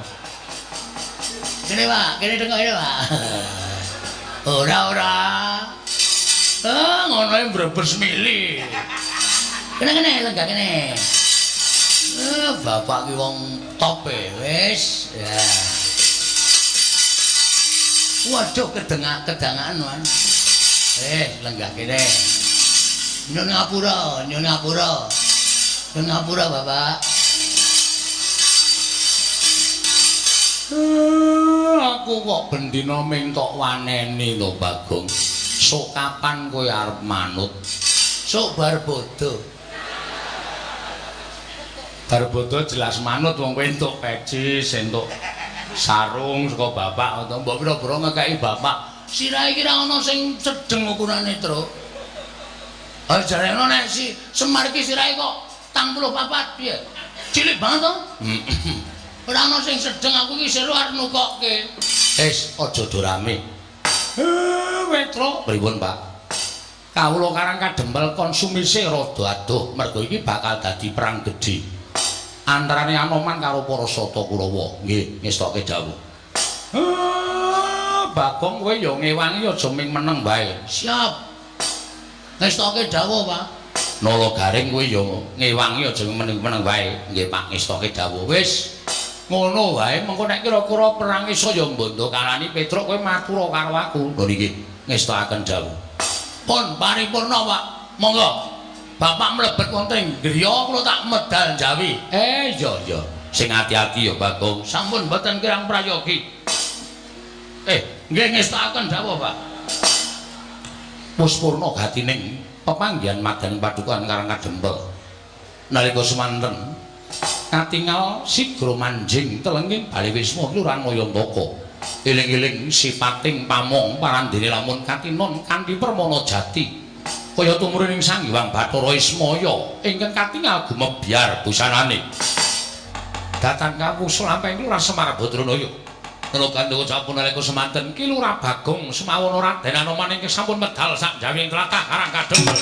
Kene, Pak, kene tengok kene, Pak. Ora, ora. Ngono e mbrebes mili. Kene-kene lenggah kene. Bapak ki wong top e, wis. Ya. Waduh kedengak-kedangan, Wan. Lenggah kene. Nyun ngapura, nyun ngapura. Nyun ngapura, Bapak. Aku kok bendina ming tok waneni to, Bagong. Sok kapan kowe arep manut? Sok bar bodho. Bar bodho jelas manut wong kowe entuk peci, entuk sarung saka bapak utawa mbok pira-pira ngekeki bapak. Sirahe iki ra ana sing sedeng ukurane, Truk. Ha jarene nek si Semar iki sirahe kok 44 piye? Cilik banget to? Ora ana sing sedeng, aku iki seru arep nukokke. Wis, aja do rame. Wetruk. Pripun, Pak? Kawula Karang Kadempel konsumise rada adoh mergo iki bakal dadi perang gedhe antarane Anoman karo para Sata Kurawa. Nggih, ngestoke dawuh. Bagong kowe ya ngewangi aja ming meneng wae. Siap. Ngestoke dawuh, Pak. Nala Garing kowe ya ngewangi aja meneng-meneng wae. Nggih, Pak, ngestoke dawuh. Wis. Ngono wae, mengko nek kira-kira perang iso ya mbondo kalani Petruk kowe matura karo aku. Lho niki ngestokaken dawuh. Pun paripurna, Pak. Monggo. Bapak mlebet wonten ing griya kula tak medal njawi. Iya iya. Sing ati-ati ya, Bagong. Sampun mboten kirang prayogi. Nggih ngestokaken dawuh, Pak. Wis purna gatining pepanggihan madan padukan Karang Kadempel. Nalika semanten katingal sigra manjing telenging Bale Wisma Kelurahan Mayantaka. Eling-eling sipating pamong parandene lamun katinon kanthi permana jati. Kaya tumurun ing Sang Hyang Bathara Ismaya ingkang katingal gumebyar busanane. Datang kawusul lampahing Lurah Semar Badranaya. Nala gandha sampun nalika semanten Ki Lurah Bagong semawana Raden Anoman ingkang sampun medal sak jawi ing tlatah Karang Kadempel.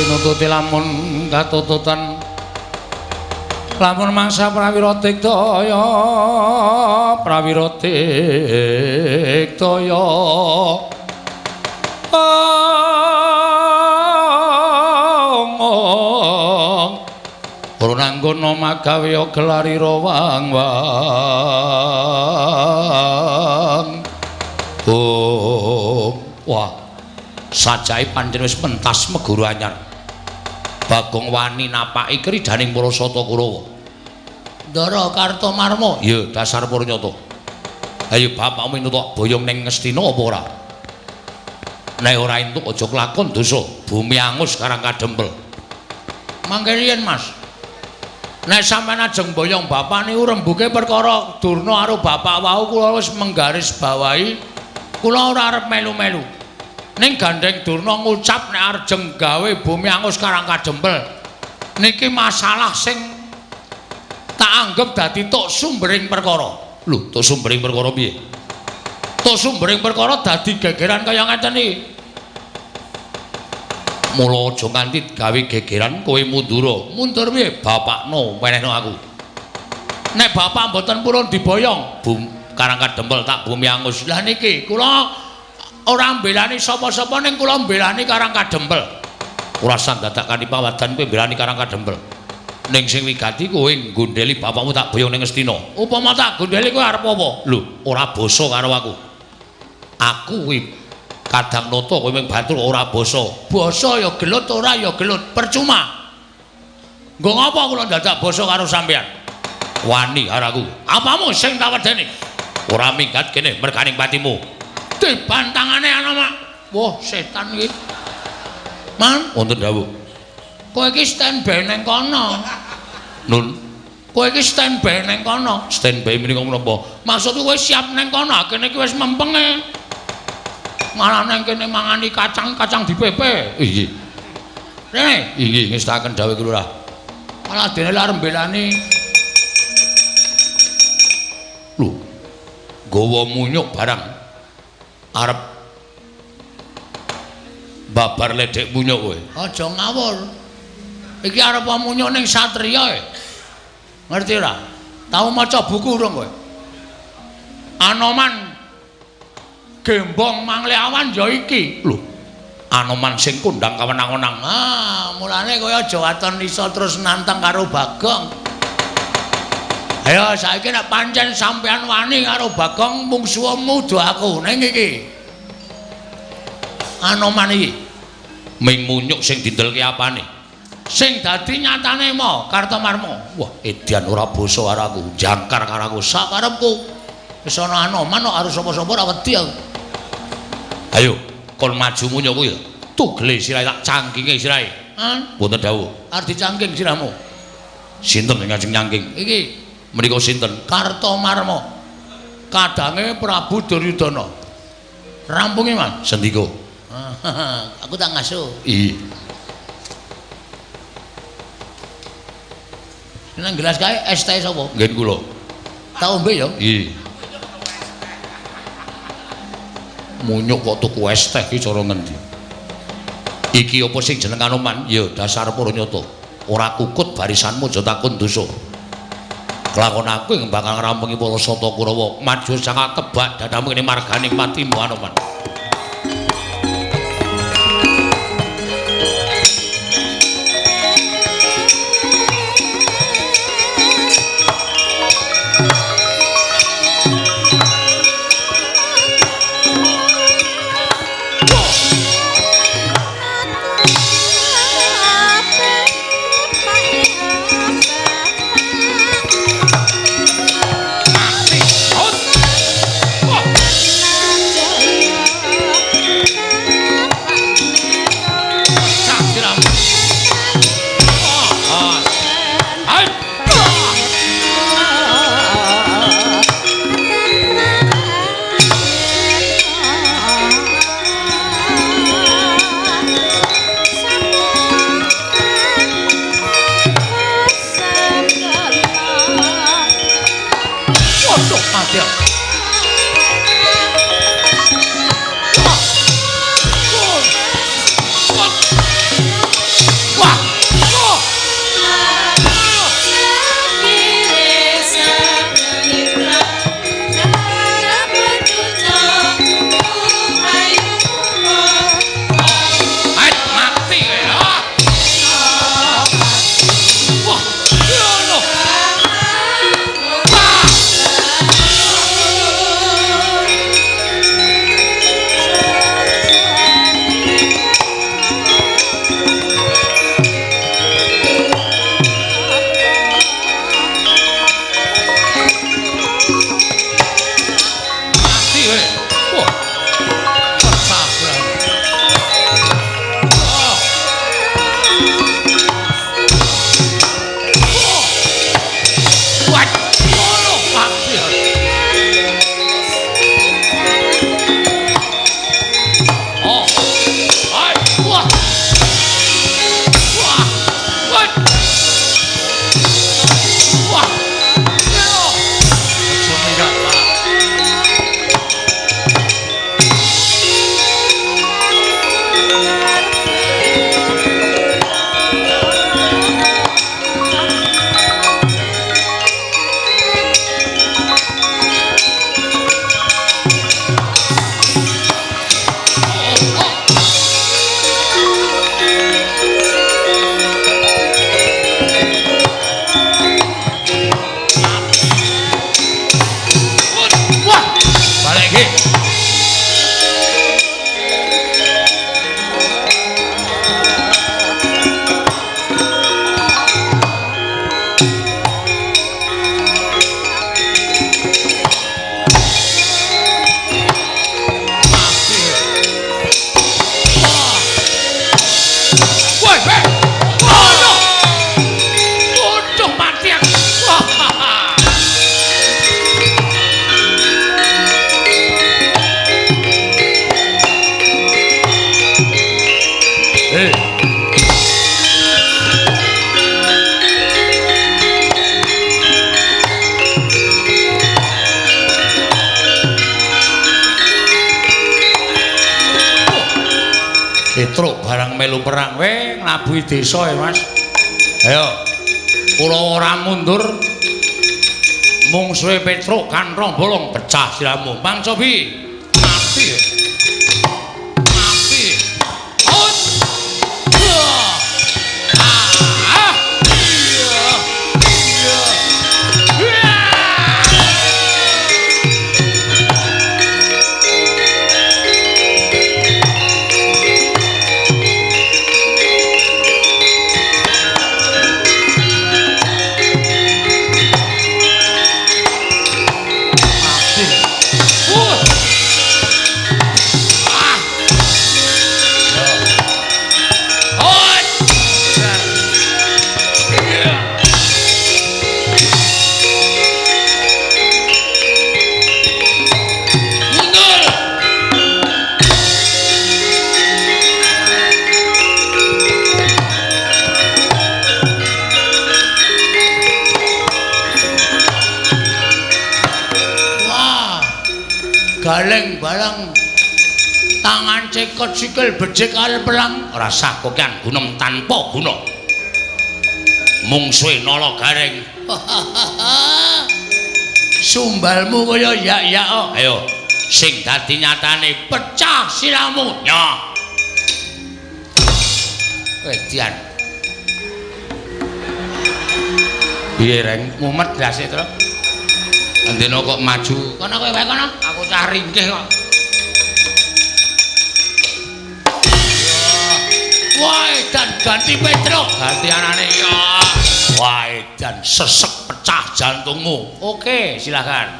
Tinututi lamun katututan lamun mangsa prawira tiktaya prawira tiktaya ora nanggono magawe gelarira wang wang. Oh, wah, sajae pancen wis pentas meguru anyar. Bagong wani napaki kridaning para Sata Kurawa. Ndara Kartomarma. Ya, dasar purnyata. Ayo bapakmu entuk boyong ning Ngastina apa ora? Nek ora entuk aja kelakon dosa, bumi angus Karang Kadempel. Mangke riyen, Mas. Nek sampeyan ajeng boyong bapak niku rembuke perkara Durna karo bapak wau kula wis menggaris bawahi kula ora arep melu-melu. Ning gandeng Durna ngucap nek arjeng gawe bumi angus Karang Kadempel. Niki masalah sing tak anggep dadi tok sumbering perkara. Lho, tok sumbering perkara piye? Tok sumbering perkara dadi gegeran kaya ngeten iki. Mula aja nganti gawe gegeran kowe mundura. Mundur piye? Bapakno wenehno aku. Nek bapak mboten purun diboyong, bum Karang Kadempel tak bumi angus. Lah niki kula ora mbelani sapa-sapa ning kula mbelani Karang Kadempel. Ora usah dadak kanthi pawadan kowe mbelani Karang Kadempel. Ning sing wigati kowe nggondheli bapakmu tak boyong ning Ngastina. Upama tak gondheli kowe arep apa? Lho, ora basa karo aku. Aku kuwi kadang nata kowe mung batur ora basa. Basa ya gelut ora ya gelut, percuma. Nggo ngapa kula dadak basa karo sampeyan? Wani karo aku. Apamu sing tak wedeni? Ora minggat kene merganing patimu. Dibantangane ana, Mak. Wah, setan iki. Man, wonten dawuh. Kowe iki standby ning kono. Nun, kowe iki standby ning kono. Standby menika menapa? Maksudku kowe siap ning kono, kene iki wis mempenge. Malah nang kene mangani kacang-kacang dipepe. Inggih. Rene, inggih ngestaken dawuh Lurah. Malah dene arep mbelani. Lho, gawa munyuk barang arep babar ledek munyuk kowe. Aja ngawur. Iki arep munyuk ning satriya e. Ngerti ora? Tau maca buku urung kowe? Anoman Gembong Mangleawan ya iki. Lho, Anoman sing kondang kawenang-wenang. Ah, mulane kowe aja waton iso terus nantang karo Bagong. Ayo saiki nek pancen sampean wani karo Bagong mungsuhmu do aku ning iki. Anoman iki ming munyuk sing dindelke apane? Sing dadi nyatane mo Kartomarma. Wah, edian ora basa karo aku, jangkar karo aku sakarepku. Wis ana Anoman kok harus sapa-sapa ora wedi aku. Ayo, kon maju munyuk kuwi. Tugele sirahe tak cangkinge sirahe. Hah? Wonten dawuh. Arep dicangking sirahmu. Sinten sing ngajeng nyangking? Iki menika sinten? Kartomarma. Kadange Prabu Duryudana. Rampunge, Mas. Sendika. Aku tak ngasuh. Iya. Nang gelas kae es teh sapa? Nggih kula. Tak ombe ya? Iya. Munyuk kok tuku es teh iki cara ngendi? Iki apa sing jeneng Anoman? Ya dasar para nyata. Ora kukut barisanmu aja takon dosa. Kelakon aku ing bakal ngrampungi para sata Kurawa. Maju sangat tebak dadamu kene marganing patimu Anoman. Petruk barang melu perang we nglabuhi desa ya Mas. Ayo. Kula ora mundur. Mungsuhe Petruk kanthong bolong pecah siramu. Mang Cobi. Mati. Mati. Ut. Ah. Iya. Iya. Galeng barang tangan cekot sikil becik al pelang ora sah kokean gunem tanpa guna. Mungsuhe Nala Gareng. Sumbalmu kaya yak-yak. Ayo sing dadi nyatane pecah siramu. Nyo. Wedian. Piye reng mumet ndase to? Andena kok maju. Kono kowe wae kono, aku cah ringkih kok. Wah, edan ganti Petruk, ganti anane ya. Wah, edan sesek pecah jantungmu. Oke, silakan.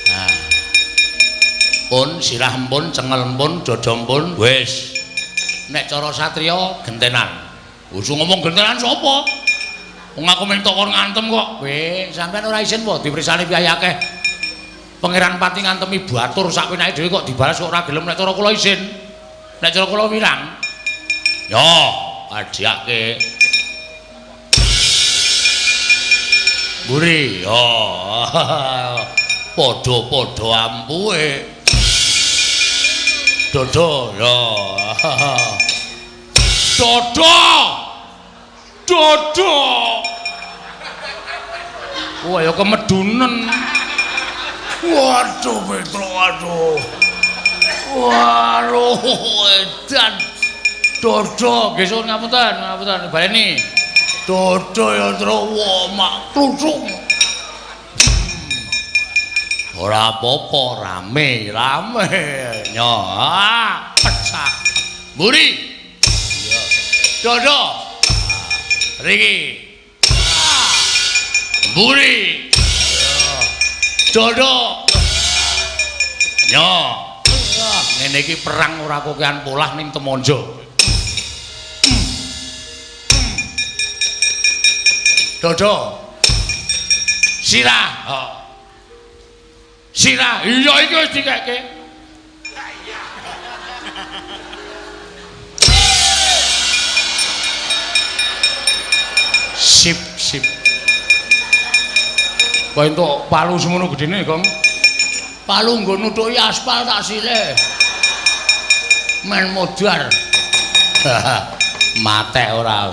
Nah. Pun sirah empun, cengel empun, dada empun, wis. Nek cara satriya gentenan. Wis ngomong gentenan sapa? Wong aku minta kon ngantem kok. Weh, sampean ora isin po dipersani piye akeh. Pangeran Pati ngantemi batur sak penake dhewe kok dibalas kok ora gelem nek cara kula isin. Nek cara kula wirang. Yo, adhiake. Mburi, yo. Padha-padha ampuhe. Dodo, yo. Dodo. Dodo. Wah, ya kemedunen. Waduh, Petro, aduh. Waduh, edan. Dodo, nggih suwun ngapunten, ngapunten. Baleni. Dodo ya, Tru. Wah, mak kluthuk. Ora apa-apa, rame, rame. Nyo, pecah. Mburi. Iya. Dodo. Riki. Mburi. Dodo. Nyo. Ngene iki perang ora kokean polah ning Temonjo. Dodo. Sirah. Oh. Sirah. Iya iki wis dikeke. Sip, sip. Kok entuk palu semono gedene, Kong? Palu nggo nutuki aspal tak silih. Men modar. Matek ora.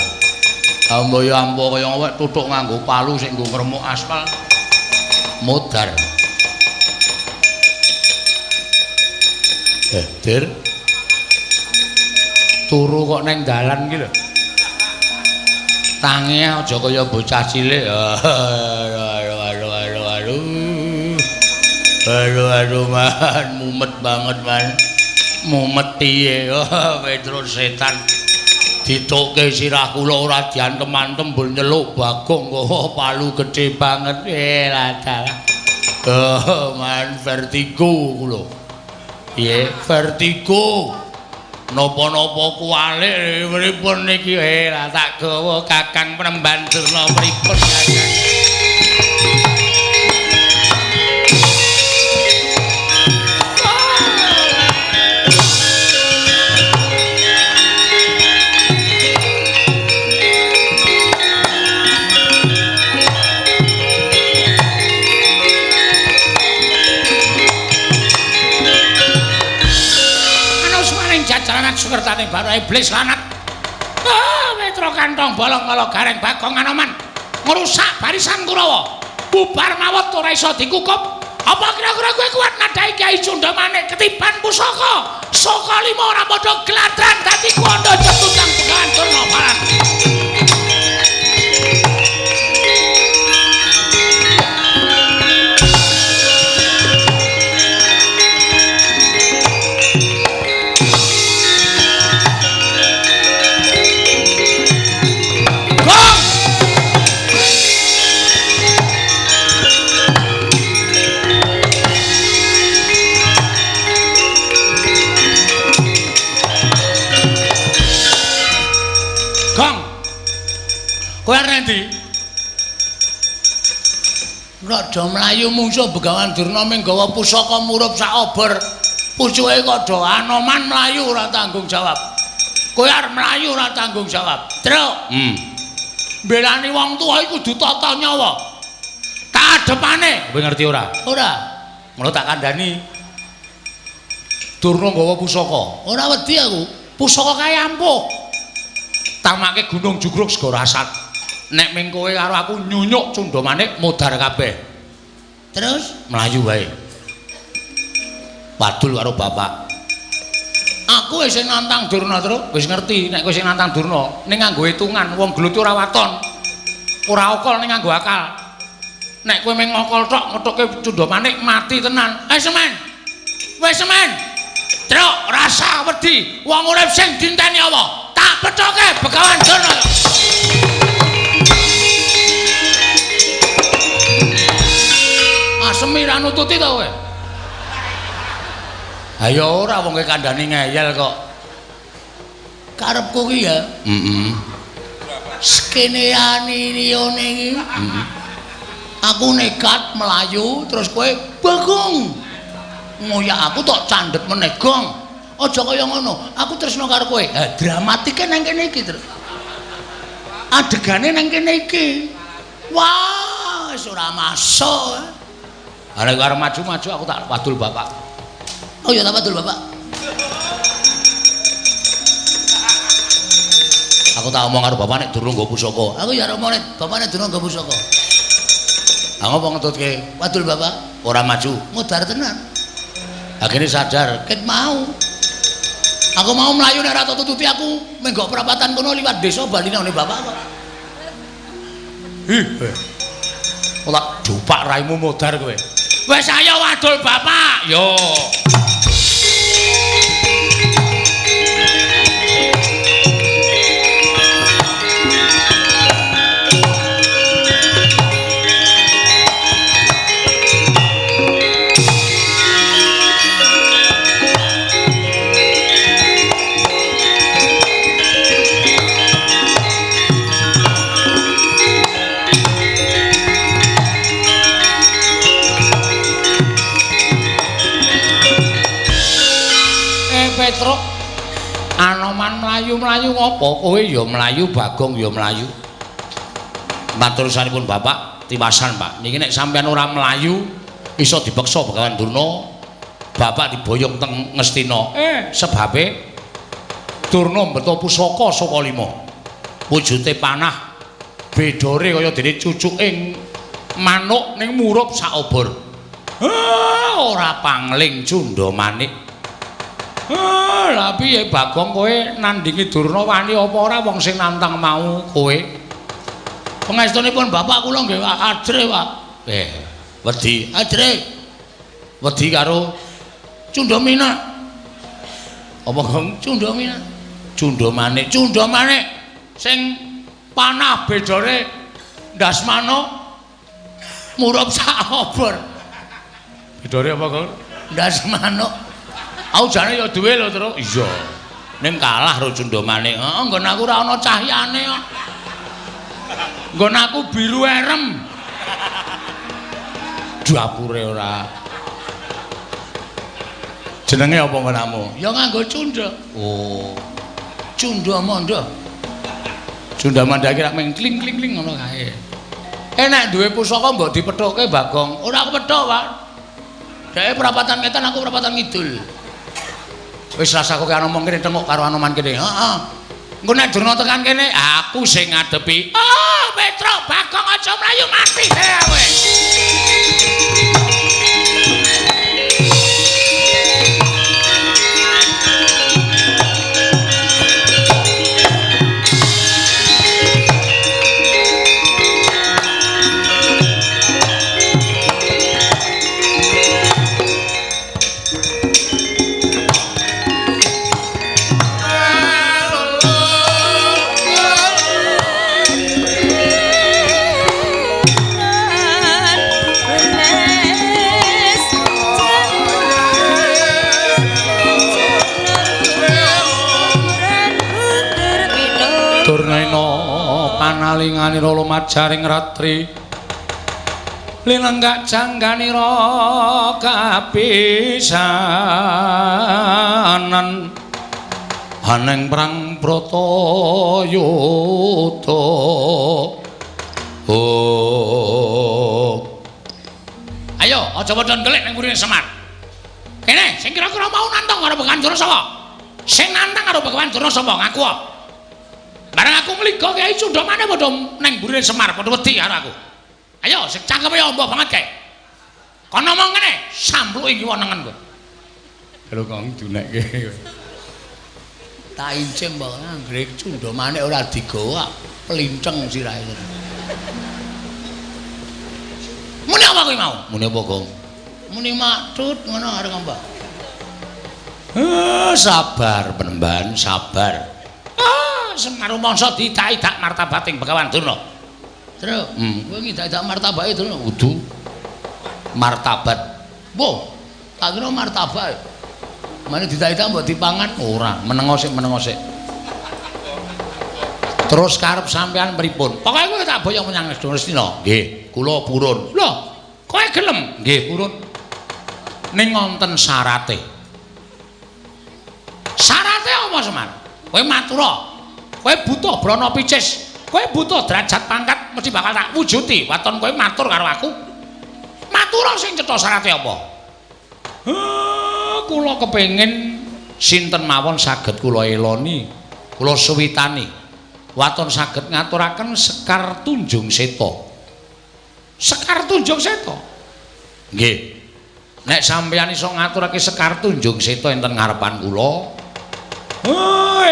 Ambo ya ambo kaya awake tutuk nganggo palu sing nggo ngremuk aspal. Modar. Dir. Turu kok neng dalan iki lho. Tangi aja kaya bocah cilik. Aduh aduh aduh aduh. Aduh aduh man, mumet banget man. Mumet piye? Petro setan. Ditokke sirah kula ora diantem-antem mbur nyeluk Bagong kok palu gedhe banget. Lah dalah. Oh man, vertigo kula. Piye? Vertigo. Napa-napa kuwalik pripun niki? Lah tak gawa Kakang Penemban Durna pripun Kakang? Sukertane baru iblis lanat. Ah, Petro kantong bolong kala Gareng Bagong Anoman ngrusak barisan Kurawa. Bubar mawut ora iso dikukup. Apa kira-kira kowe kuat nadhahi Kyai Cundamane ketiban pusaka? Saka lima ora padha gladran dadi kuwanda cetutang Begawan Durna Balan. Kowe arep endi? Rada mlayu mungsuh Begawan Durna ming gawa pusaka murup sak obor. Pucuke kok do Anoman mlayu ora tanggung jawab. Kowe arep mlayu ora tanggung jawab. Truk. Mbelani wong tuwa iku kudu tata nyawa. Tak adepane. Kowe ngerti ora? Ora. Ngono tak kandhani. Durna gawa pusaka. Ora wedi aku. Pusaka kae ampuh. Tamake Gunung Jugruk Segara Asat. Nek ming kowe karo aku nyunyuk Cundamanik modar kabeh. Terus mlayu wae. Wadul karo bapak. Aku wis sing nantang Durna, Truk. Wis ngerti nek kowe sing nantang Durna, ning nganggo hitungan wong gelut ora waton. Ora okol ning nganggo akal. Nek kowe ming ngokol tok ngethuke Cundamanik mati tenan. Eh semen. Wis semen. Truk rasa wedi wong urip sing dinteni apa? Tak pethoke Begawan Durna. Asemi ra nututi to kowe? Ha ya ora wong kowe kandhani ngeyel kok. Karepku ki ya. Heeh. Skeneane liyane iki. Heeh. Aku nekat melayu terus kowe Bagong. Ngoyak aku tok candhet meneh, Gong. Aja kaya ngono. Aku tresno karo kowe. Ha dramatike nang kene iki, Truk. Adegane nang kene iki. Wah, wis ora masuk. Ha nek arep maju-maju aku tak wadul bapak. Oh ya tak wadul bapak. Aku tak omong karo bapak nek durung nggo pusaka. Aku ya omong nek bapak nek durung nggo pusaka. Ha ngopo ngetutke? Wadul bapak. Ora maju. Modar tenan. Akhirnya sadar, ket mau. Aku mau mlayu nek ora tututi aku menggok perapatan kono liwat desa bali nang bapak kok. Ih. Ora dupak raimu modar kowe. Wis ayo wadul bapak. Yo. Petruk, Anoman mlayu-mlayu ngopo? Kowe ya mlayu, Bagong ya mlayu. Matur sampun Bapak, tiwasan Pak. Niki nek sampean ora mlayu iso dipeksa Begawan Durna, Bapak diboyong teng Ngastina. Sebabe Durna mbeto pusaka saka lima. Wujute panah bedore kaya dene cucuke manuk ning murup sak obor. Ora pangling Cundamanik. Lah piye Bagong kowe nandingi Durna wani apa ora wong sing nantang mau kowe? Pangestunipun bapak kula nggih ajre, Pak. Wedi. Ajre. Wedi karo Cundamina. Apa Gong? Cundamina. Cundamanik. Cundamanik sing panah bedore ndas manuk murup sak obor. Bedore apa, Gong? Ndas manuk. Aku jane ya duwe lho, Truk. Iya. Ning kalah karo Cundamanik. Heeh, nggon aku ora ana cahyane kok. Nggon aku biru erem. Dapure ora. Jenenge apa nggonmu? Ya nganggo cunda. Oh. Cunda manda. Cunda manda iki rak meng kling-kling ngono kae. Nek duwe pusaka mbok dipethuke Bagong. Ora aku pethuk, Pak. Dheke perapatan ngetan, aku perapatan ngidul. Wis rasa kowe ngomong kene tengok karo Anoman kene. Heeh. Engko nek Durna tekan kene, aku sing ngadepi. Ah, Petruk Bagong aja mlayu mati kowe. Panalinganira lumajaring ratri linenggak jangganira kapisanan haneng perang Bratayuda. Oh. Ayo aja padha ndelik ning mburine Semar. Kene sing kira-kira mau nantang karo Begawan Durna sapa? Sing nantang karo Begawan Durna sapa? Ngaku. Bareng aku ngliga Kyai Cundhamane padha ning mburine Semar padha wedi karo aku. Ayo sing cangkeme amba banget kae. Kono ngomong ngene, sampluki kiwa nengen kowe. Lho kok dunekke. Tak incim mbok anggere Cundhamane ora digawa plinceng sirahe. Muni apa kowe mau? Muni apa, Gong? Muni maktut ngono arep ngomong. Sabar Penemban, sabar. Ah, Semar rumangsa diidak-idak martabating Begawan Durna. Tru, kowe ngidak-idak martabake Durna? Kudu martabat. Wo, tak kira martabak. Mane diidak-idak mbok dipangan ora, menengo sik, menengo sik. Terus karep sampean pripun? Pokoke kowe tak boyong menyang Ngastina. Nggih, kula purun. Lho, kowe gelem? Nggih, purun. Ning wonten syarate. Syarate apa, Semar? Kowe matura. Kowe butuh brana picis. Kowe butuh derajat pangkat mesti bakal tak wujuti. Waton kowe matur karo aku. Matura sing cetha syarate apa? Kula kepengin sinten mawon saged kula eloni, kula suwitani. Waton saged ngaturaken Sekar Tunjung Seta. Sekar Tunjung Seta? Nggih. Nek sampeyan iso ngaturake Sekar Tunjung Seta enten ngarepan kula,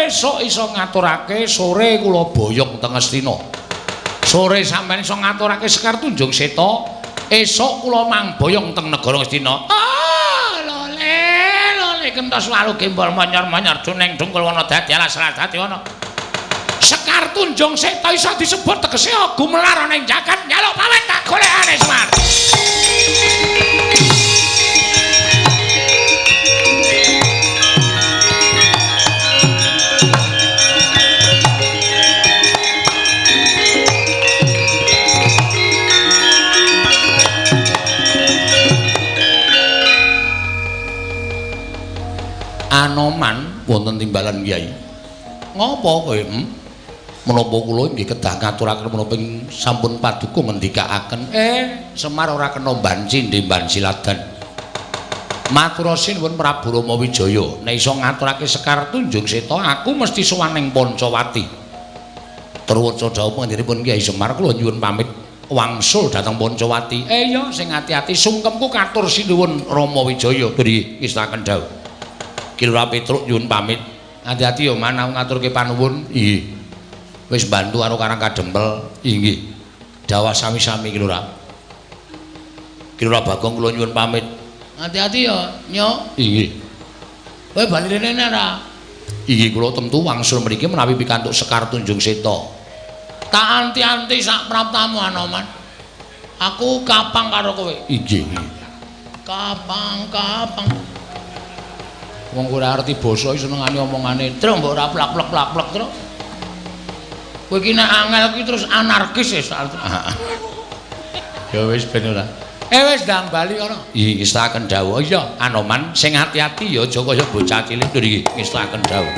esuk iso ngaturake, sore kula boyong teng Ngastina. Sore sampeyan iso ngaturake Sekar Tunjung Seta, esuk kula mangboyong teng negara Ngastina. Ah, lole, lole kentos walu gembol monyor-monyor duneng dungkul wana dadi alas dadi wana. Sekar Tunjung Seta iso disebut tegese gumelar ana ing jagat njaluk pawet tak golekane Semar. Anoman wonten timbalan Kyai. Ngopo kowe? Menapa kula nggih kedah ngaturaken menapa sampun paduka ngendikaaken. Semar ora kena banci ndemban siladan. Matur sinuwun Prabu Rama Wijaya, nek iso ngaturake Sekar Tunjung Seta, aku mesti sowan ning Pancawati. Truwaca dawuh panjenenganipun Kyai Semar, kula nyuwun pamit wangsul dhateng Pancawati. Iya, sing ati-ati sungkemku katur sinuwun Rama Wijaya. Nggih, ngestaken dawuh. Ki Lurah Petruk nyuwun pamit. Ati-ati ya man, aku ngaturke panuwun. Nggih. Wis bantu karo Karang Kadempel. Inggih. Dawah sami-sami Ki Lurah. Ki Lurah Bagong kula nyuwun pamit. Ati-ati ya, Nyok. Inggih. Kowe bali rene ora? Inggih kula tentu wangsul mriki menawi pikantuk Sekar Tunjung Seta. Tak anti-anti sak praptamu Anoman. Aku kapang karo kowe. Inggih. Kapang-kapang. Wong ora arti basa iki senengane omongane. Truk mbok ora plak-plak-plak truk. Kowe iki nek angel iki terus anarkis wis. Ya wis ben ora. Wis ndang bali kono. Iki ngestaken dawuh. Iya, Anoman sing ati-ati ya aja kaya bocah cilik iki ngestaken dawuh.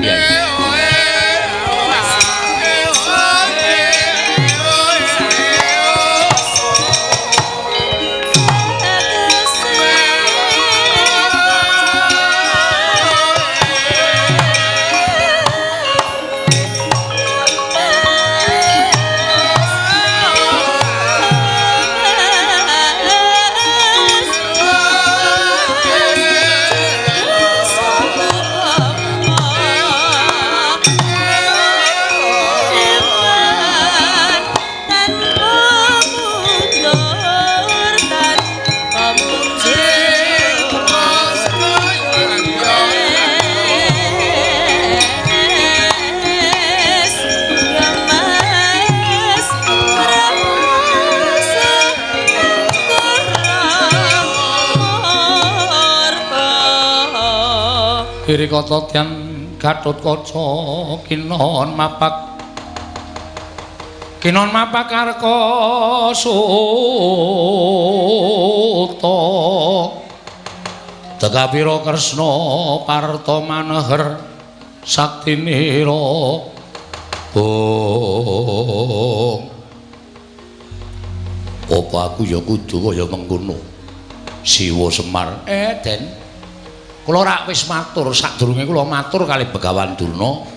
Kiri kata tiang Gatotkaca kinon mapak Kinon mapakarka suta Tegapira Kresna Parta Maneher saktinira Bong. Apa aku ya kudu kaya mengkono Siwa Semar. Den, kula rak wis matur sadurunge kula matur kalih Begawan Durna.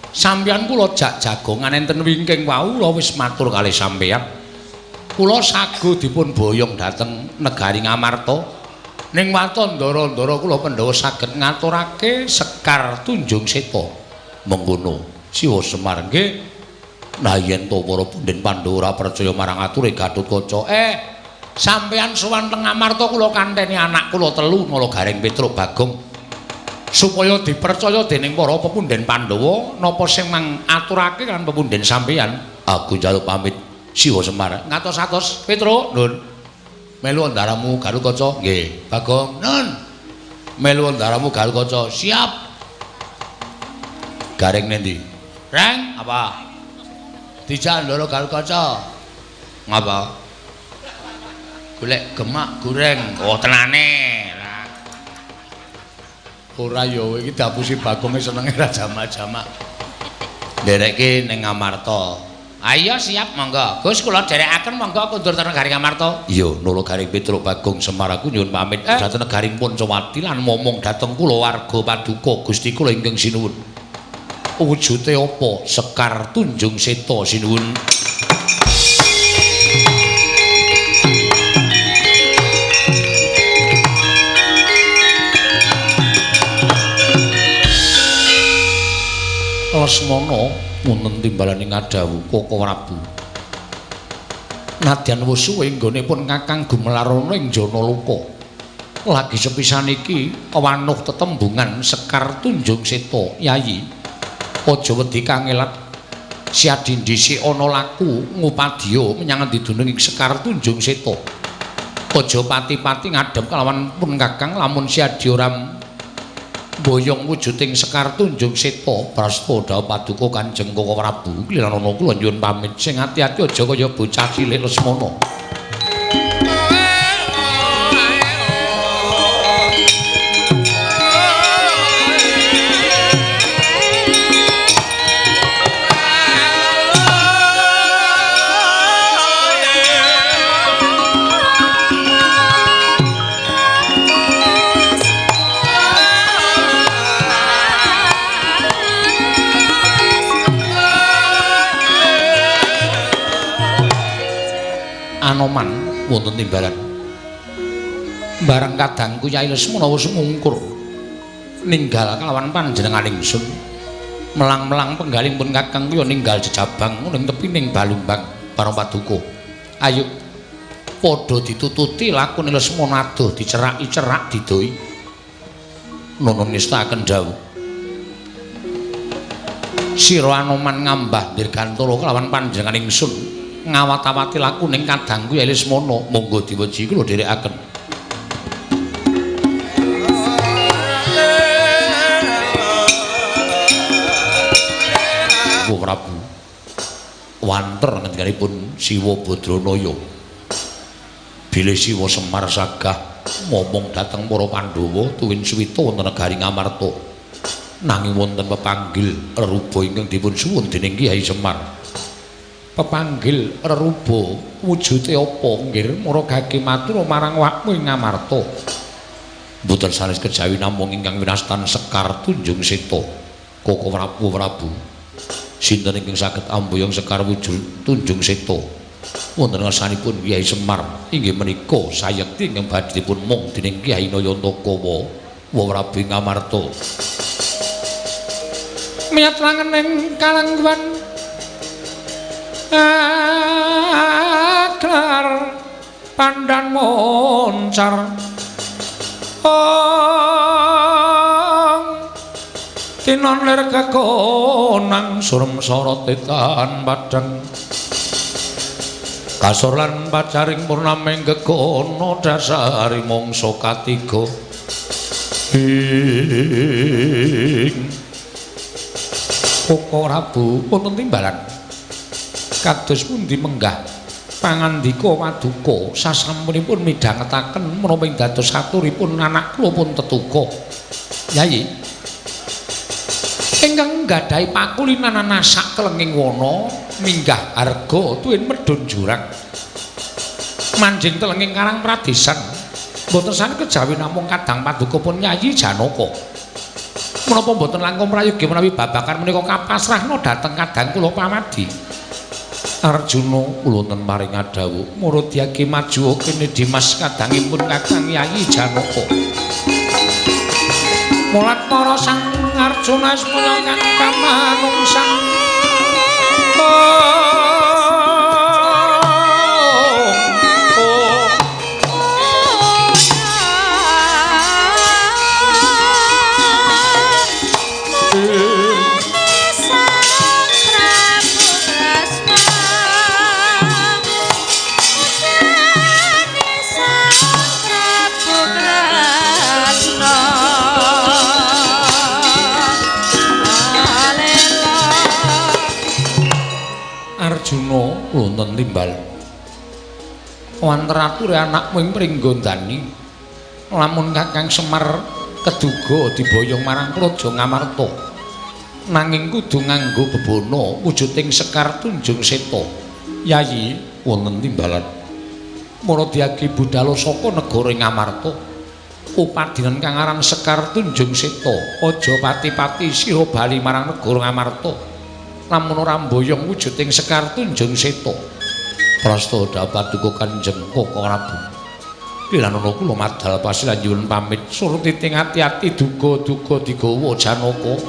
Sampeyan kula jak jagongan enten wingking wau kula wis matur kalih sampeyan. Kula sago dipun boyong dhateng negari Ngamarta. Ning waton ndara-ndara kula Pandhawa saged ngaturake Sekar Tunjung Seta. Mengkono Siwa Semar nggih. Nah yen to para punden Pandhawa ora percaya marang ature Gatotkaca. Sampeyan sowan teng Ngamarta kula kanteni anak kula telu Nala Gareng Petruk Bagong supaya dipercaya dening para pepunden Pandhawa napa sing mangaturake kan pepunden sampeyan. Aku njaluk pamit Siwa Semar. Ngatos-atos Petruk, Nun. Melu ndaramu Gatotkaca. Nggih. Bagong, Nun. Melu ndaramu Gatotkaca. Siap. Gareng nendi? Reng, apa? Dijak ndara Gatotkaca. Ngapa? Golek gemak goreng. Oh, tenane. Ora ya iki diapusi Bagonge senenge ra jamak-jamak. Nderekke ning Ngamarta. Ayo siap monggo. Gus kula dherekaken monggo kundur teng negari Ngamarta. Iya, Nala Gareng Petruk Bagong Semar aku nyuwun pamit dhateng negari Pancawati lan momong dhateng kula warga paduka Gusti kula ingkang sinuwun. Wujute apa? Sekar Tunjung Seta sinuwun. Lesmana wonten timbalane ngadhawuh Koko Prabu. Nadyan wis suwe nggonipun Kakang gumelarana ing Janaloka. Lagi sepisan iki wanuh tetembungan Sekar Tunjung Seta, Yayi. Aja wedi kangelat. Siadi dhisik ana laku ngupadya menyang endi dunung ing Sekar Tunjung Seta. Aja pati-pati ngadhep kalawan pun Kakang lamun siadi ora boyong wujuding Sekar Tunjung Seta. Prasta dhawuh paduka Kanjeng Koko Prabu. Kliranana kula nyuwun pamit sing ati-ati aja kaya bocah cilik Lesmana. Anoman wonten timbalan. Bareng kadangku Yai Lesmana wis mungkur ninggal kalawan panjenengan ingsun. Melang-melang penggaling pun Kakang kuwi ninggal jejabang ning tepining Balumbang bareng paduka. Ayo padha ditututi lakune Lesmana adoh diceraki-cerak didoi. Nono ngestakaken dawuh. Sira Anoman ngambah dirgantara kelawan panjenengan ingsun. Ngawat-awati laku ning kadangku Yai Lesmana, monggo diweji kula dherekaken. Prabu wanter ngendikanipun Siwa Badranaya. Bilih Siwa Semar sagah momong dhateng para Pandhawa tuwin suwita wonten negari Ngamarta. Nanging wonten pepanggil reruba ingkang dipun suwun dening Kyai Semar. Pepanggil reruba wujute apa nggir maragake matur marang wakmu ing Ngamarta. Mboten sanes kejawi namung ingkang winastan Sekar Tunjung Seta. Koko Prabu Prabu sinten ingkang saged amboyong Sekar wujud Tunjung Seta? Wonten ngarsanipun Kyai Semar inggih menika sayekti ingkang badhe dipun mung dening Kyai Nayantakawa wa Prabu ing Ngamarta. Miyat langening kalangguan aklar pandan moncar ong tinon lir kekonang surem sorot tan padang kasor lan pacaring purnaming gegono dasari mangsa katiga ing Koko Prabu wonten timbalan. Kados pundi menggah pangandika paduka sasampunipun midhangetaken menapa ing dados aturipun anak kula pun tetuka. Yayi ingkang nggadahi pakulinan sak telenging wana minggah harga tuwin medhun jurang manjing telenging Karang Pradesan mboten sane kejawi namung kadang paduka pun Yayi Janaka. Menapa mboten langkung prayogi menawi babagan menika kapasrahna dhateng kadang kula pamadi. Arjuna kula wonten paring dawuh murudyagi maju kene Dimas kadangipun Kakang Yayi Janaka. Mulat para Sang Arjuna semono kang kamanungsan. Arjuna wonten timbal. Wanten ature anakmu ing Pringgondani. Lamun Kakang Semar keduga diboyong marang Praja Ngamarta. Nanging kudu nganggo bebana wujuding Sekar Tunjung Seta. Yayi wonten timbalan. Maradyagi budhal saka negara Ngamarta. Upadinan kang aran Sekar Tunjung Seta, aja pati-pati sira bali marang negara Ngamarta. Lamun ora mboyong wujuding Sekar Tunjung Seta. Prasta dapat duka Kanjeng Koko Prabu. Pilanana kula madal pasilan nyuwun pamit surti ting ati-ati duga-duga digawa Janaka.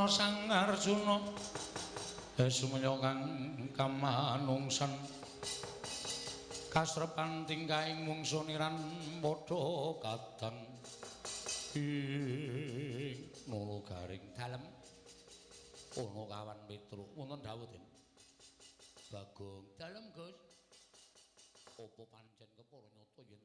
Sang Arjuna sumenya kang kamanungsan kasrepan tingkahing mungsu niran padha kadang ing nolo garing dalem ana kawan Petruk wonten dawuh Den Bagong dalem Gus apa pancen kepara nyata yen